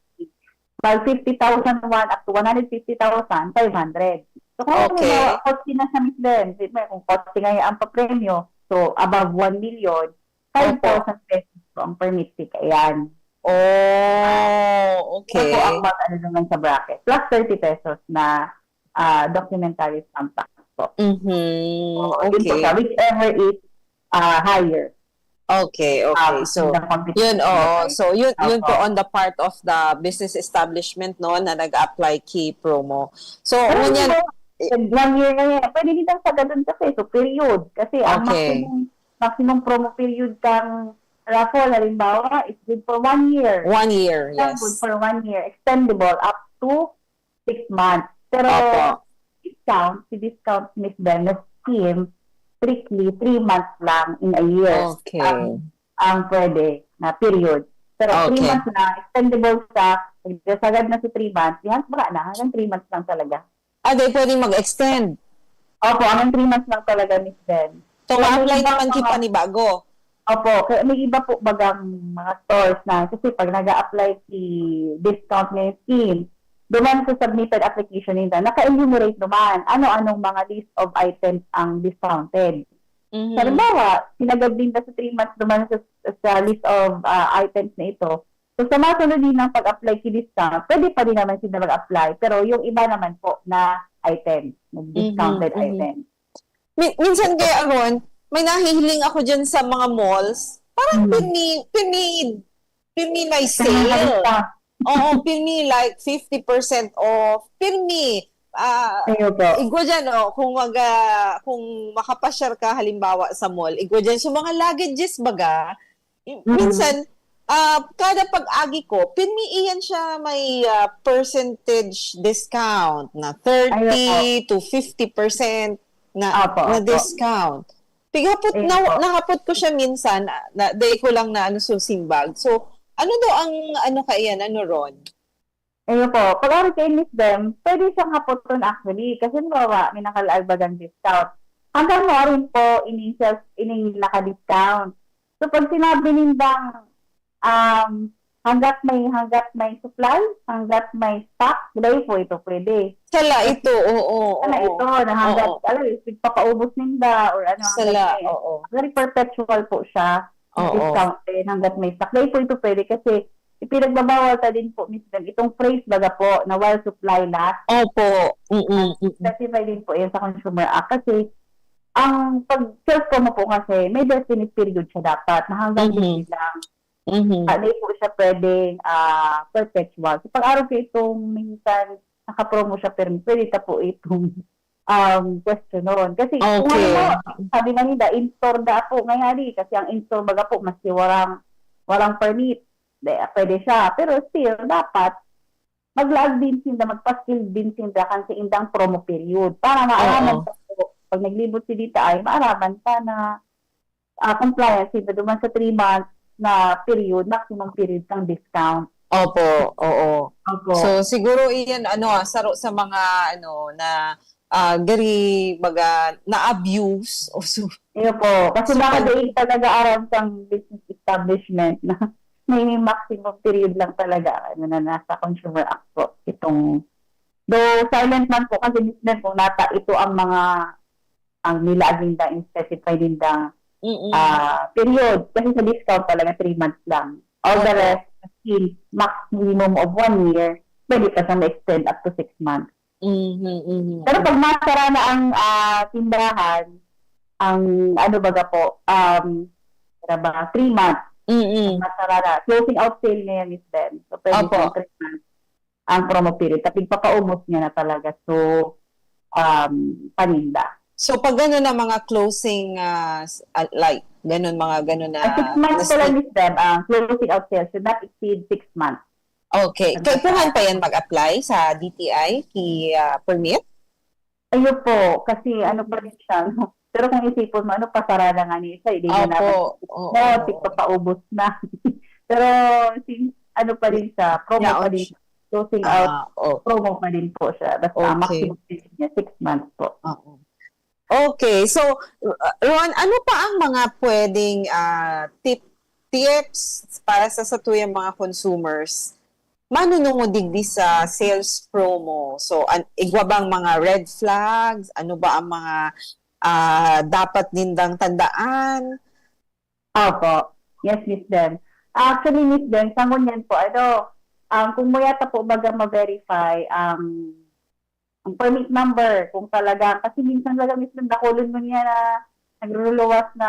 Pag fifty thousand one up to one hundred fifty thousand, five hundred. So, kung Okay. halimbawa, kotse na siya, Miss Bem, di ba, kung kotse nga ang papremyo, so, above one million, Opo. five thousand pesos po ang permit fee. Ayan. Oh, Yan po ang okay. mag-ano naman sa bracket. Plus thirty pesos na ah, documentary stamp tax po. Mhm. Oo, yun po Okay. siya. Whichever is ah, higher. Okay, okay. Um, So, in the competition yun, oo. environment. So, yun, yun po Opo. on the part of the business establishment, no, na nag-apply key promo. So, Pero ngunyan, hindi po, one year na yan. Pwede din ang sa ganun kasi, so period. Kasi ang Okay. maximum, maximum promo period kang raffle, halimbawa, is good for one year. One year, Siya yes. good for one year. Extendable up to six months. Pero Opo. discount, si discount, Miss Bem, na scheme, strictly three months lang in a year Okay. ang, ang pwede na period. Pero three Okay. months na, extendable sa, sagad na sa three months, yan, baka na, hanggang three months lang talaga. Ah, di pwedeng mag-extend. Opo, hanggang three months lang talaga, Miss Ben. So, Pero ma-apply yung iba naman po kita nga- panibago. Opo, kaya may iba po bagang mga stores na, kasi pag nag-a-apply si discount na yung scheme, duman sa submitted application nila, naka-enumerate naman ano-anong mga list of items ang discounted. Mhm. Halimbawa, sinagad din na sa three months duman sa, sa list of ah, items na ito. So, sa masunod din ng pag-apply ki discount, pwede pa din naman sila mag-apply. Pero yung iba naman po na items, na discounted Mhm, mhm. items. Mi- minsan kaya, Ron, may nahihiling ako dyan sa mga malls. Parang Mhm. pini, pini, pini may Kaya sale. pa. Oo, pini like fifty percent off. Pini, ah, Ayun po. igwa dyan, oh, kung mag, ah, kung makapasyar ka halimbawa sa mall, igwa dyan. So, mga luggages baga, i- Mhm. minsan, ah, kada pag-agi ko, pini iyan siya may ah, percentage discount na thirty to fifty percent na, Opo, na opo. discount. Tighapot Ayun na, po. nahapot ko siya minsan, ah, na, dai ko lang na ano, susimbag. So, ano daw ang, ano kaiyan, ano, Ron? Ayun po. Pag-aro kay Miss Dem, pwede siyang hapoton actually. Kasi halimbawa, may nakalaag bagang discount. Hanggang mo rin po, ining sales, ining naka-discount. So, pag sinabi nindang, um, hanggat may, hanggat may supply, hanggat may stock, dai po ito pwede. Sala ito, oo. Ano oo. ito, na hanggat, Oo. alam mo, pagpaubos ninda or ano, hanggat Sala, may, oo. very perpetual po siya. Oo. Discount din, hanggat may stock. Dai po ito pwede kasi ipinagbabawal ta din po, Miss Dem, itong phrase baga po na while supply lasts. Opo. Mm-mm. Mm-mm. Specify din po yan sa Consumer Act kasi ang pag-sales promo po kasi may definite period siya dapat na hanggang Mhm. hindi lang. Mhm. Hindi po siya pwedeng ah, perpetual. So pag-aro po itong minsan nakapromo siya pero pwede ta po itong um, questionon. Kasi kung Okay. ano, sabi nga nila, in-store da po ngayon kasi ang in-store baga po maski walang, walang permit, de, pwede siya. Pero still, dapat maglaag din sinda, magpa-skill din sinda kan sa indang promo period para maaraman Oo. sa po. Pag naglibot si Dita ay maaraman pa na ah, compliance sinda duman sa three months na period, maximum period ng discount. Opo, oo. Opo. So, siguro iyan, ano, ah, saro sa mga, ano, na ah, gari, baga, na-abuse. O so, Ayun po. Kasi So, baka pag- dahil talaga aram sa business establishment na may maximum period lang talaga ano na nasa Consumer Act po itong though silent man po kasi mismo kung nata ito ang mga ang nila agenda in specify din the mm-mm. ah, period kasi sa discount talaga three months lang. All the Okay. Rest, still, maximum of one year, pwede pa siyang ma-extend up to six months. Mhm, mhm. Pero pag masara na ang ah, tindahan, ang ano baga po, um, ano ba, three months, Mm-mm. masara na. Closing out sale ngayon is then. So, pwede Opo. siyang three months ang promo period. Tapos papaubos niya na talaga. So, um, paninda. So, pag gano'n na mga closing, ah, s- ah, like, gano'n, mga gano'n na... Ang six months na pa lang state- is then, ang closing out sale should not exceed six months. Okay. Ang Kaipuhan bata. pa yan mag-apply sa D T I, ki ah, permit? Ayun po, kasi ano pa rin siya. No? Pero kung isipon mo, ano, pasara na nga ni isa, hindi na naman. Opo. Oo, No, oo. tigpapaubos na. Pero, si, ano pa rin siya, promo Yaon pa rin. siya. Closing out, Ah, oh. promo pa rin po siya. Basta Okay. maximum period niya, six months po. Oo. Okay. So, uh, Ron, ano pa ang mga pwedeng ah, tip, tips para sa satuyang mga consumers? Manunungod digdi sa sales promo. So, an, igwa bang mga red flags? Ano ba ang mga ah, dapat nindang tandaan? Opo. Yes, Miss Dem. Actually, Miss Dem, sa ngunyan po, ano, um, kung muyata po baga ma-verify ang ang permit number, kung talaga, kasi minsan talaga, Miss Dem, nakulon mo niya na nagruluwas na,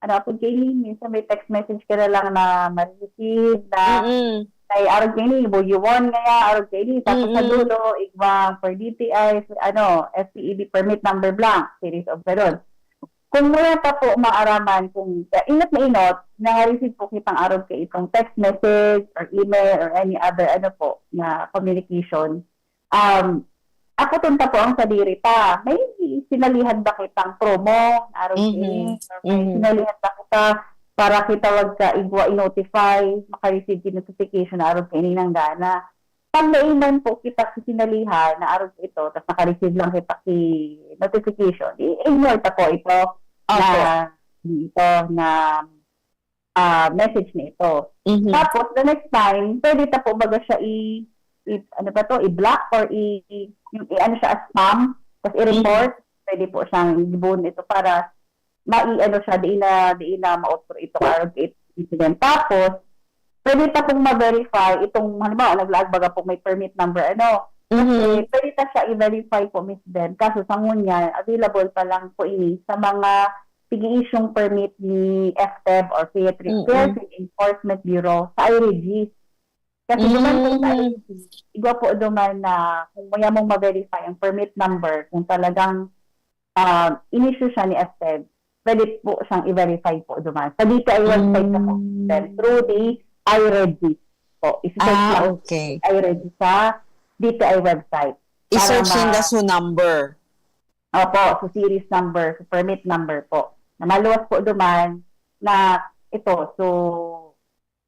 ano, apod kaini, minsan may text message ka na lang na ma-receive na Mm-mm. may arog kaini, bugyuwon kaya, arog kaini, tapos sa Mm-mm. dulo, igwang for D T I, ano, S T E B permit number blank, series of ganun. Kung wala pa po maaraman kung eh, inot na inot, na-receive po kitang arog kay itong text message or email or any other ano po na communication, um, ako tunta po ang sadiri pa. May sinalihan ba kitang promo, arog Mhm. ini, or may Mhm. sinalihan ba kita para kita wag ka igwa i-notify, maka-receive ki notification, arog ini nang gana. Pag naiman po kita sa sinalihan na arog ito, tas naka-receive lang kita ki notification, i-ignore ta po ito na, Opo. ito na ah, message na ito. Mhm. Tapos, the next time, pwede ta po baga siya i, i ano ba to, i-block or i, yung i ano siya as spam, tapos i-report, pwede po siyang gibon ito para mai ano siya, di na, di na ma-outro ito, arog it incident. Tapos, pwede ta pong ma-verify itong, halimbawa, naglaag baga po may permit number, ano, Mhm. pwede ta siya i-verify po, Miss Den. Kaso sa ngunyan, available pa lang po ini sa mga pig-i-issue permit ni F T E B or Fair Trade, Mm-mm. Fair Trade Enforcement Bureau sa iRegis. Kasi duman po sa Mm. iRegis, igwa po duman na kung maya mong ma-verify ang permit number, kung talagang ah, in-issue siya ni F T E B, pwede po siyang i-verify po duman. Sa D T I website na po, Mm. then through the iRegis po. Isi-search Ah, lang okay. iRegis sa D T I website. Para I-search ma- ninda su number. Opo, so series number, so permit number po. Na maluwas po duman na ito. So,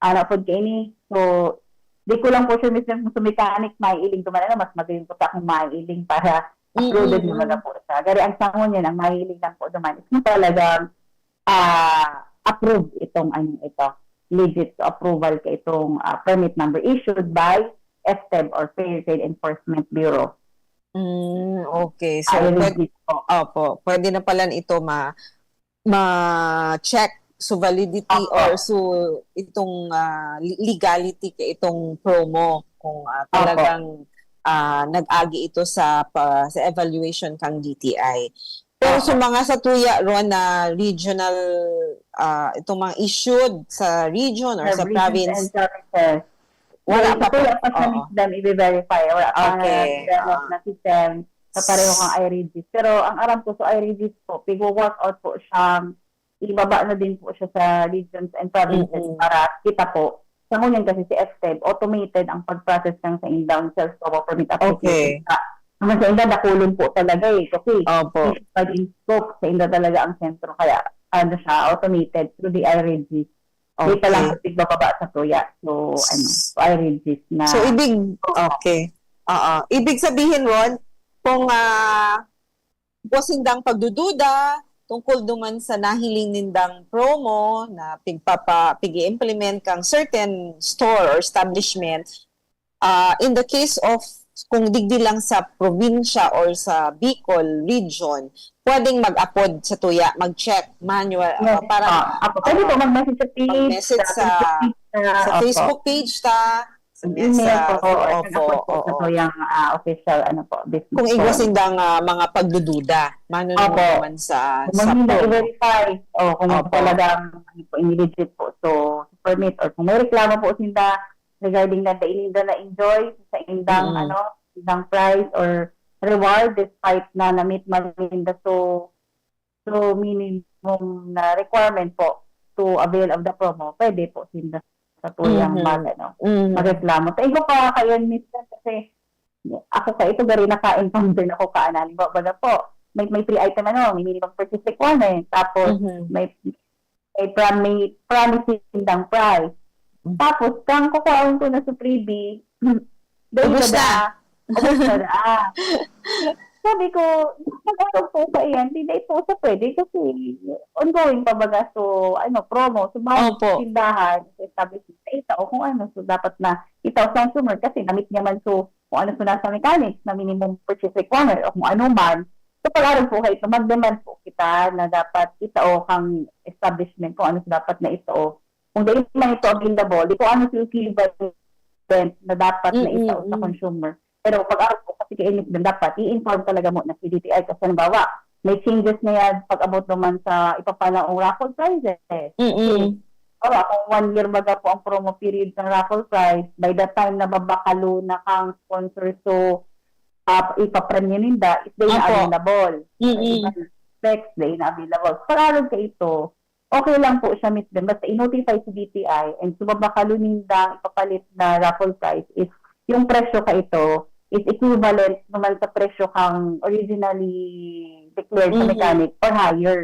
ano po kaini. So, di ko lang po sure, Miss Lim, kung sa mechanic, maiiling duman, ano, mas magaling po sa akong maiiling para uploaded Mm-mm. na baga po siya. Gari ang sangon yan, ang maiiling lang po duman is kung talagang ah, approve itong ano ito, legit approval ka itong ah, permit number issued by F T E B or Fair Trade Enforcement Bureau. Mm, okay. So, Ay, pwede, legit po. Opo, pwede na pala ito ma ma-check so validity Opo. or so itong ah, le- legality ka itong promo kung ah, Opo. talagang ah, nag-agi ito sa pa, sa evaluation kang D T I. Pero Opo. sa mga sa tuya ron na regional ah, itong mga issued sa region or Have sa reasons province, and services. wala Dahil pa sa kuya po. pa siya, Oo. Miss Dam, i-verify. Wala pa Okay. develop Ah. na system sa pareho kang iRegis. Pero ang aram ko sa iRegis po, pig-work out po siyang ibaba na din po siya sa regions and provinces Mm-mm. para kita po. Sa ngunyan kasi si F T E B, automated ang pag-process ng sa indang self-promo permit application. Okay. Sa, naman sa inda, dakulon po talaga eh. Kasi Opo. nationwide in scope, sa inda talaga ang sentro. Kaya ano siya, automated through the iRegis. Di pa lang Okay. sa pigbababa sa tuya. So, ano, so iRegis na. So, ibig, okay. Oo. Ibig sabihin ron, kung ah, igwa sindang pagdududa tungkol duman sa nahiling nindang promo na pigpapa, pig-i-implement kang certain store or establishment, ah, in the case of kung digdi lang sa probinsya or sa Bicol region, pwedeng mag-apod sa tuya, mag-check, manual, Yes, ah, parang ah, ako, pwede po mag-message sa page, mag-message sa, Facebook page, ah, sa opo. Facebook page ta, sa, Email sa, po, or opo, nag-apod po sa oo. tuyang ah, official ano po, business Kung igwa po. Sindang ah, mga pagdududa, mano Opo. naman sa, Kung sa hindi na promo. i-verify, o kung Opo. talagang ano po, ini-legit po. So, permit or kung may reklamo po sinda regarding na dai ninda na-enjoy sa indang Mm. ano, indang prize or reward despite na na-meet man ninda so, so minimum na requirement po to avail of the promo, pwede po sinda sa tuyang Mhm. mag, ano, Mm. magreklamo. Sa iba pa, kaya minsan kasi ako ka ito gari naka-encounter na ko ka, halimbawa baga po, may, may three item ano, may minimum purchase requirement, tapos Mhm. may, may promi-, promising dang price. Mm. Tapos, kang kukuhaon ko na sa freebie, dahil Ubus na. na. Ubus na na. Sabi ko, nag-ano po sa iyan, di na po sa pwede kasi ongoing pa baga so, ano, promo. So, mga Opo. tindahan, sa establishment, sa ito, o kung ano, so dapat na ito sa consumer kasi namit niya man so kung ano so nasa mechanics na minimum purchase requirement o kung ano man. So, pag-aral po kayo, ito, mag-demand po kita na dapat itao kang establishment kung ano so dapat na itao. Kung dahil man ito available, di kung ano so equivalent na dapat na Mm-mm, itao sa mm. consumer. Pero pag-aral po kasi kayo, Miss Gwen, dapat i-inform talaga mo na si D T I kasi halimbawa, may changes na yan pag-abot naman sa ipapanaong raffle prizes. Mm-mm. Halimbawa, kung one year baga po ang promo period ng raffle prize, by the time na babakalo na kang sponsor, so uh, ipapremyo ninda, is they na Opo. Available. Mm-mm. Specs, they na available. Pag-aral ka ito, okay lang po siya, Miss Gwen. Basta i-notify si D T I and so babakalo ninda ipapalit na raffle prize is yung presyo ka ito is equivalent naman sa presyo kang originally declared sa Mhm. mechanic or higher.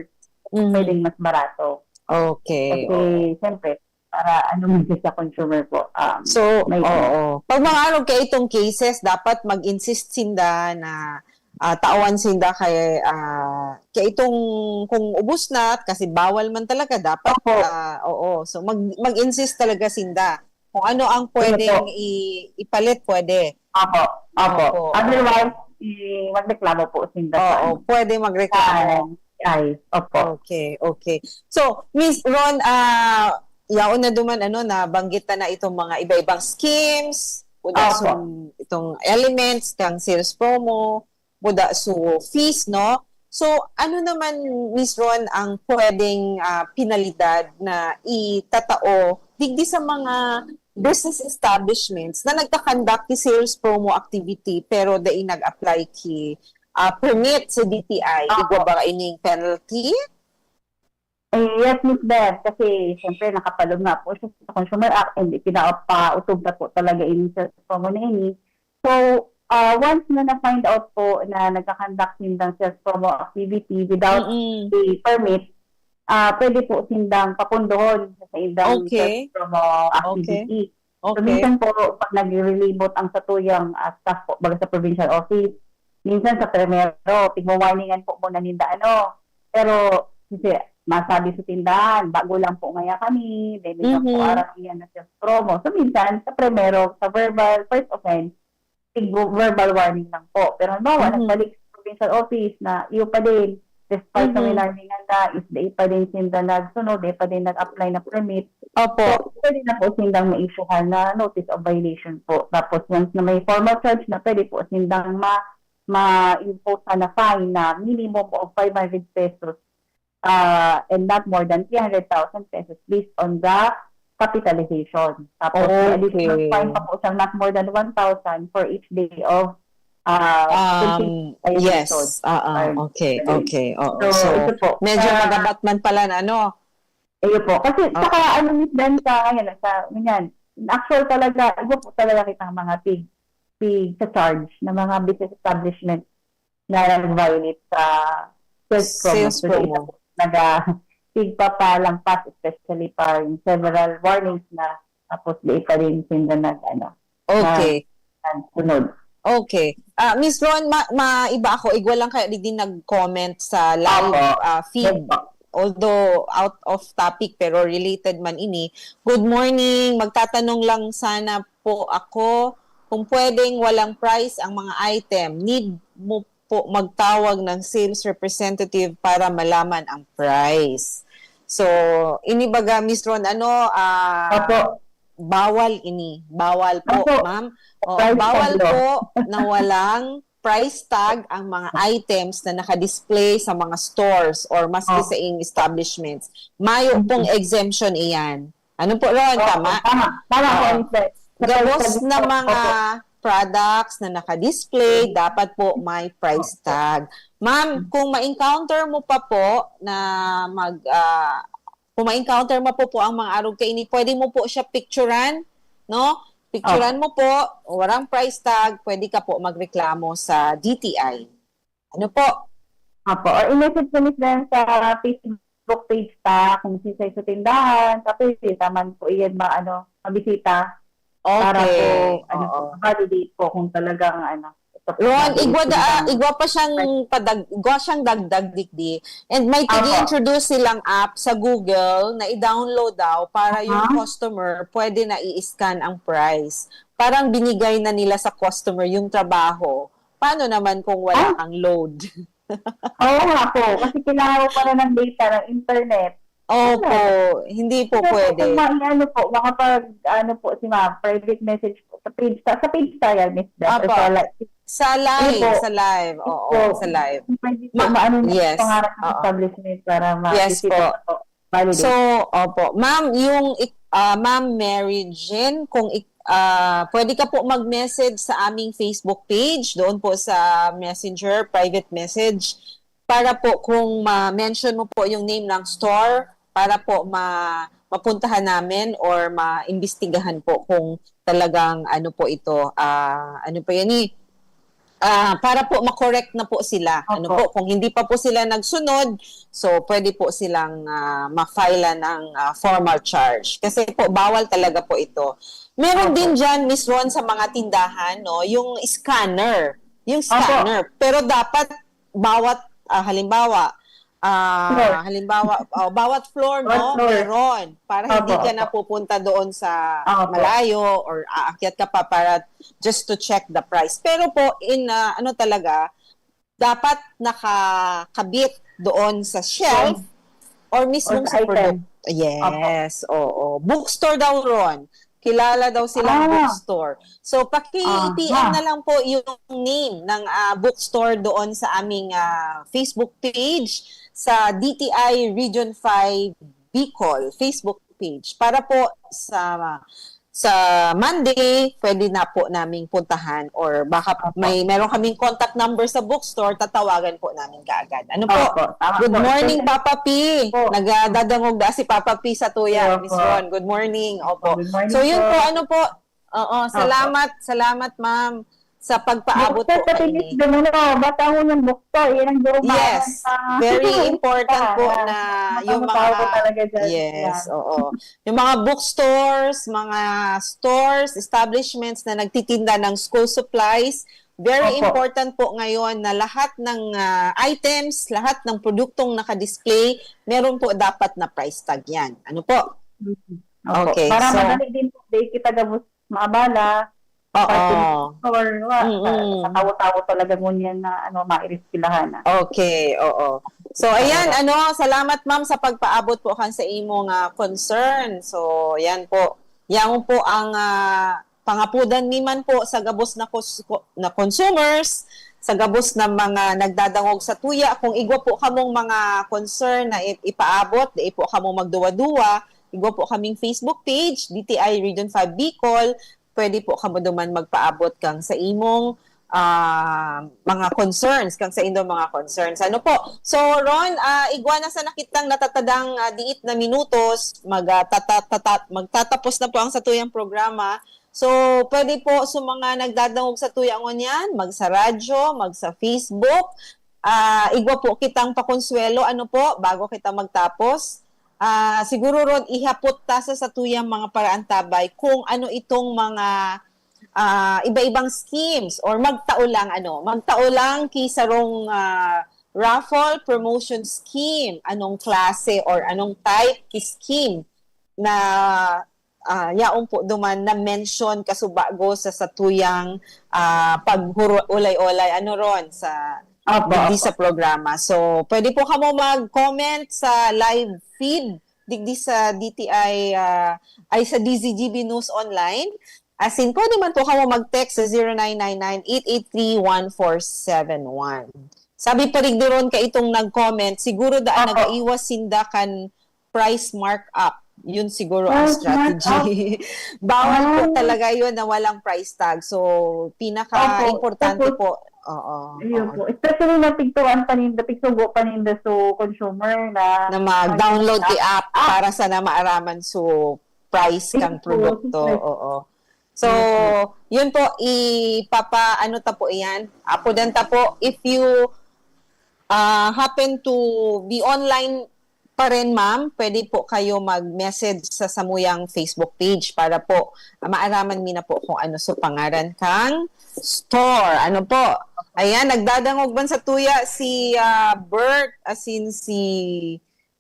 Mhm. Pwedeng mas barato. Okay. Kasi, siyempre, para ano man sa consumer po. Um, So, may oo. Pag mga ano, kaya itong cases, dapat mag-insist sinda na ah, tawan sinda kay ah, kaya itong kung ubos na, kasi bawal man talaga, dapat, Opo. ah, oo. So, mag, mag-insist talaga sinda. Kung ano ang pwedeng po. i, ipalit, pwede. Opo, opo. Opo. Otherwise, i- magreklamo po sinda sa Oo, ano. pwede magreklamo. Ay, opo. Okay, okay. So, Miss Ron, ah, yaon na duman, ano, nabanggit na na itong mga iba-ibang schemes, buda Opo. sung, itong elements, kang sales promo, buda su fees, no? So, ano naman, Miss Ron, ang pwedeng ah, penalidad na itatao digdi sa mga business establishments na nagka-conduct ki sales promo activity pero dai nag-apply ki ah, permit sa D T I? Opo. Igwa ba ining penalty? Eh, yes, Miss Bev, kasi siyempre nakapaloob nga po siya sa Consumer Act and ipinapautob na po talaga ini sa promo na ini. So, ah, once na na-find out po na nagka-conduct sindang sales promo activity without Mm-mm. a permit, ah, pwede po sindang papundohon sa indang Okay. sales promo activity. So, Okay. minsan po, pag nagre-relibot ang satuyang ah, staff po, baga sa provincial office, minsan sa primero, tigwa-warningan po muna ninda ano. Pero, kasi, masabi sa tindahan, bago lang po ngaya kami, dahil lang po Mhm. aram iyan na sales promo. So, minsan, sa primero, sa verbal, first offense, tig-, verbal warning lang po. Pero, halimbawa, Mhm. nagbalik sa provincial office na iyo pa din, despite na Mhm. winarningan na, is dai pa din sinda nagsunod, dai pa din nag-apply na permit. Opo. So, pwede na po sindang ma-issuehan na notice of violation po. Tapos, once na may formal charge na, pwede po sindang ma-, ma-impose na fine na minimum of five hundred pesos ah, and not more than three hundred thousand pesos based on the capitalization. Tapos, may additional Okay. fine pa po siyang not more than one thousand for each day of ah, Um, continuous violation. yes. Ah, ah, Fine. okay, okay. Oo. So, So, ito po. medyo Ah, magabat man pala na, ano? Ayun po. Kasi Ah. saka ano, Miss Ben, sa ngayon, sa, ganyan, in actual talaga, iba po talaga kitang mga tig, tig sa charge ng mga business establishment na nag-violate sa sales promo. Sales So, promo. isa po, naga, tigpapalampas, especially pa yung several warnings na, tapos di pa rin sila nag, ano, Okay. nagsunod. Okay. Ah, Miss Ron, ma, ma iba ako, igwa lang kaya digdi nag-comment sa live Opo. ah, feed. Yes po. Although out of topic pero related man ini. Good morning. Magtatanong lang sana po ako kung pwedeng walang price ang mga item. Need mo po magtawag ng sales representative para malaman ang price. So, ini baga, Miss Ron, ano, ah, Opo. bawal ini. Bawal po, Opo. ma'am. O, Price bawal tag, no? po na walang price tag ang mga items na naka-display sa mga stores or maski Oh. sa ing establishments. Mayo Mhm. pong exemption iyan. Ano po, Ron? Oo, Tama? Tama. Tama po, Oo. Miss Beth. Sa Gabos price tag na po. mga Opo. products na naka-display, dapat po may price Opo. tag. Ma'am, kung ma-encounter mo pa po na mag, ah, kung ma-encounter mo po po ang mga arog kaini, pwede mo po siya picturan, no? Picturan Opo. mo po, walang price tag, pwede ka po magreklamo sa D T I. Ano po? Opo. Or i-message ko, Miss Ben, sa Facebook page ta, kung sisay sa tindahan. Tapos, taman po iyan ma-, ano, mabisita. Para po, Okay. ano, Oo. validate po kung talagang, ano, ito po, Ron, valid igwa, po da, ba. igwa pa siyang padag, igwa siyang dagdag digdi. And may Opo. tigi-introduce silang app sa Google na i-download daw para yung Aha. customer pwede na i-scan ang price. Parang binigay na nila sa customer yung trabaho. Paano naman kung wala Ah. kang load? Oo nga po. Kasi kailangan mo pa rin ng data ng internet. Opo, hindi po Ano po, pwede. kung ma-, ano po, makapag, ano po, si ma'am, private message po. Sa page ta, sa page ta yan, Miss Beth. Apo. Sa li-, Sa live, Ano po? sa live. Oo, Opo. sa live. Pwede po Ma-, maano niya yes. pangarap ng Oo. establishment para Yes ma-visit po. na po. Validate. So, opo. Ma'am, yung ik-, ah, Ma'am Mary Jane, kung ik-, ah, pwede ka po mag-message sa aming Facebook page, doon po sa Messenger, private message, para po kung ma-mention mo po yung name ng store, para po ma-, mapuntahan namin or maimbestigahan po kung talagang ano po ito, ah, ano po yan eh, Ah, para po ma-correct na po sila. Ano Opo. po, kung hindi pa po sila nagsunod, so pwede po silang ah, ma-file ng ah, formal charge. Kasi po bawal talaga po ito. Meron Opo. din diyan, Miss Ron, sa mga tindahan, no, yung scanner. Yung Opo. scanner. Pero dapat bawat ah, halimbawa, ah, Floor. halimbawa, oh, bawat floor, Bawat no, floor. meron. Para hindi Opo, ka opo. napupunta doon sa Opo. malayo or aakyat ka pa para just to check the price. Pero po, in ah, ano talaga, dapat nakakabit doon sa shelf or mismong Or sa sa item. product. Yes, oo. Bookstore daw, Ron. Kilala daw silang Ah. bookstore. So, paki-P M Aha. na lang po yung name ng ah, bookstore doon sa aming ah, Facebook page, sa D T I Region five Bicol Facebook page. Para po sa sa Monday, pwede na po naming puntahan or baka Opo. may meron kaming contact number sa bookstore, tatawagan po namin kaagad. Ano po? Opo, tama Good po. morning, Especially Papa P. po. Nagadadangog na si Papa P sa tuya, Opo. Miss Ron. Good morning. Opo. Good morning So, yun po. po, ano po? Oo, Opo. salamat, salamat, ma'am, sa pagpaabot Bukod po sa kaini. tinis, gano'n, no? Basta ho yung bukto, yan ang durumahan Yes, sa very important po Ah, na mga yung tao mga talaga dyan. Yes, Yan. oo. Yung mga bookstores, mga stores, establishments na nagtitinda ng school supplies, very Opo. important po ngayon na lahat ng ah, items, lahat ng produktong nakadisplay, meron po dapat na price tag yan. Ano po? Mhm. Opo. Okay, Para so madali din po, di kita gabos maabala. Oo. Pag or wa, Mm-mm. sa tawo-tawo talaga ngunyan na ano, maireskilahan na. Okay, oo. So, ayan, ano, salamat, ma'am, sa pagpaabot po kan sa imong ah, concern. So, yan po. Yan po ang ah, pangapudan mi man po sa gabos na, cons- na consumers, sa gabos na mga nagdadangog sa tuya. Kung igwa po kamong mga concern na i- ipaabot, di po kamo magduwa-duwa, igwa po kaming Facebook page, D T I Region five Bicol. Pwede po kamo duman magpaabot kang sa imong ah, mga concerns, kang sa indong mga concerns. Ano po? So, Ron, ah, igwa na sana kitang natatadang ah, diit na minutos, mag, ah, tata- tata- magtatapos na po ang satuyang programa. So, pwede po sa mga nagdadangog sa tuya ngunyan, magsa radyo, magsa Facebook. Ah, igwa po kitang pakonsuelo, ano po, bago kita magtapos. Ah, siguro, Ron, ihapot ta sa satuyang mga paraantabay kung ano itong mga ah, iba-ibang schemes or magtao lang, ano, magtao lang ki sarong ah, raffle promotion scheme, anong klase or anong type ki scheme na ah, yaon po duman na mention kasubago sa satuyang ah, pag-olay-olay, ano, Ron, sa Opo, digdi opo. sa programa. So, pwede po kamo mag-comment sa live feed digdi sa D T I ah, ay sa D Z G B News Online. As in, pwede man po kamo mag-text sa zero nine nine nine eight eight three one four seven one. Sabi pa rin doon ka itong nag-comment, siguro daan Opo. nagaiwas sinda kan price markup. Yun siguro ang Price strategy. Bawal po Oh. talaga yun na walang price tag. So, pinaka-importante Opo. po. Oo. Ayun oo. po. Especially na tigtuan paninda, tigsugo paninda so consumer na Na mag-download the app Ah. para sa na maaraman so price kang Yes po, produkto. super. Oo. So, Yes po. yun po, ipapa, ano ta po yan? Apodan ta po, if you ah, happen to be online pa rin, ma'am, pwede po kayo mag-message sa samuyang Facebook page para po ah, maaraman mi na po kung ano so pangaran kang store. Ano po? Ayan, nagdadangog man sa tuya si ah, Bert, as in si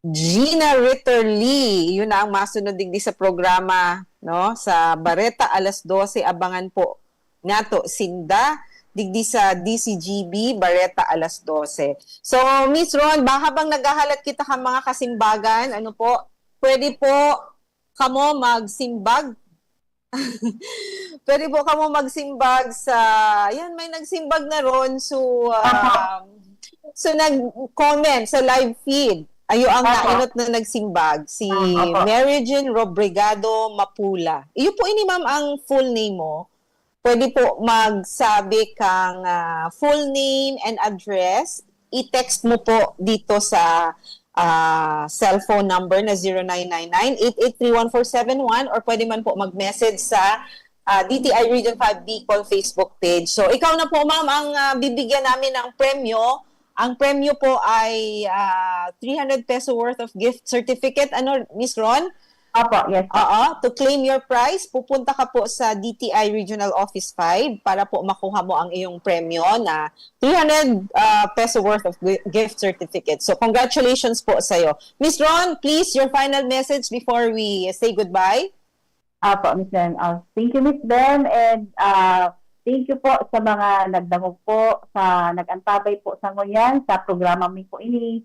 Gina Ritterly. Yun na ang masunod digdi sa programa, no? Sa Bareta alas dose, abangan po nato sinda digdi sa D C G B Bareta alas dose. So, Miss Ron, baka bang naghahalat kita ka mga kasimbagan, ano po? Pwede po kamo magsimbag? Pwede po kamo magsimbag sa, yan, may nagsimbag na ron. So, um, so nag-comment sa live feed. Ayo ang Opo. nainot na nagsimbag, si Ah, opo. Mary Jean Robrigado Mapula. Iyo po ini, ma'am, ang full name mo. Pwede po magsabi kang ah, full name and address. I-text mo po dito sa ah, cellphone number na zero nine nine nine eight eight three one four seven one, or pwede man po mag-message sa ah, D T I Region five Bicol Facebook page. So, ikaw na po, ma'am, ang, ah, bibigyan namin ng premyo. Ang premyo po ay, ah, three hundred peso worth of gift certificate. Ano, Miss Ron? Opo, yes po. Oo, to claim your prize, pupunta ka po sa D T I Regional Office five para po makuha mo ang iyong premyo na three hundred, ah, peso worth of gi- gift certificate. So, congratulations po sa'yo. Miss Ron, please, your final message before we say goodbye. Opo, Miss Len. Oh, thank you, Miss Len. And ah, thank you po sa mga nagdangog po, sa nag-antabay po sa ngunyan, sa programa mi po ini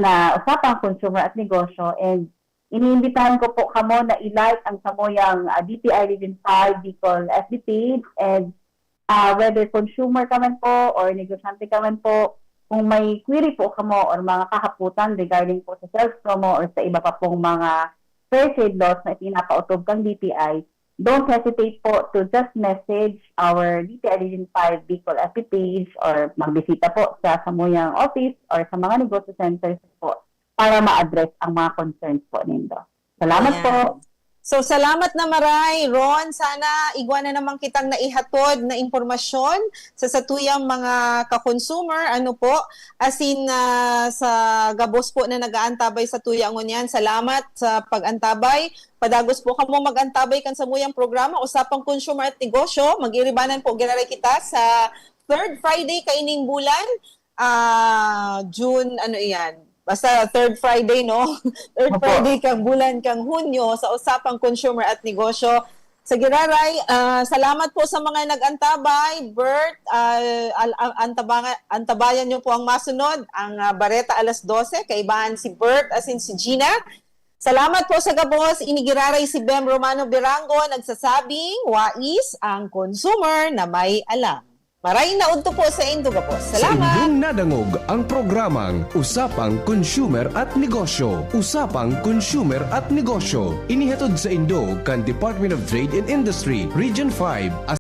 na Usapang Consumer at Negosyo. And iniimbitahan ko po kamo na i-like ang samuyang ah, D T I Region five Bicol F B page. And ah, whether consumer ka man po or negosyante ka man po, kung may query po kamo or mga kahaputan regarding po sa sales promo or sa iba pa pong mga fair trade laws na ipinapautob kang D T I, don't hesitate po to just message our D T I Region five Bicol F B page or magbisita po sa samuyang office or sa mga negosyo centers po para ma-address ang mga concerns po nindo. Salamat Ayan. po. So, salamat na maray, Ron. Sana igwa na naman kitang naihatod na impormasyon sa satuyang mga ka-consumer. Ano po, as in, ah, sa gabos po na nag-aantabay sa tuya ngunyan, salamat sa pag-antabay. Padagos po kamo mag-antabay kan samuyang programa, Usapang Consumer at Negosyo. Mag-iribanan po giraray kita sa third Friday kaining bulan, ah, June, ano iyan? Basta third Friday, no? Third Opo. Friday kang bulan kang Hunyo sa Usapang Consumer at Negosyo. Sa giraray, ah, salamat po sa mga nag-antabay. Bert, ah, al- al- antaba- antabayan nyo po ang masunod, ang ah, Bareta alas dose, kaibahan si Bert, as in si Gina. Salamat po sa gabos. Ini giraray si Bem Romano Birango, nagsasabing, "Wais ang consumer na may alam." Maray na udto po sa indo gabos. Sa Salamat! indong nadangog ang programang Usapang Consumer at Negosyo. Usapang Consumer at Negosyo. Inihatod sa indo kan Department of Trade and Industry, Region five,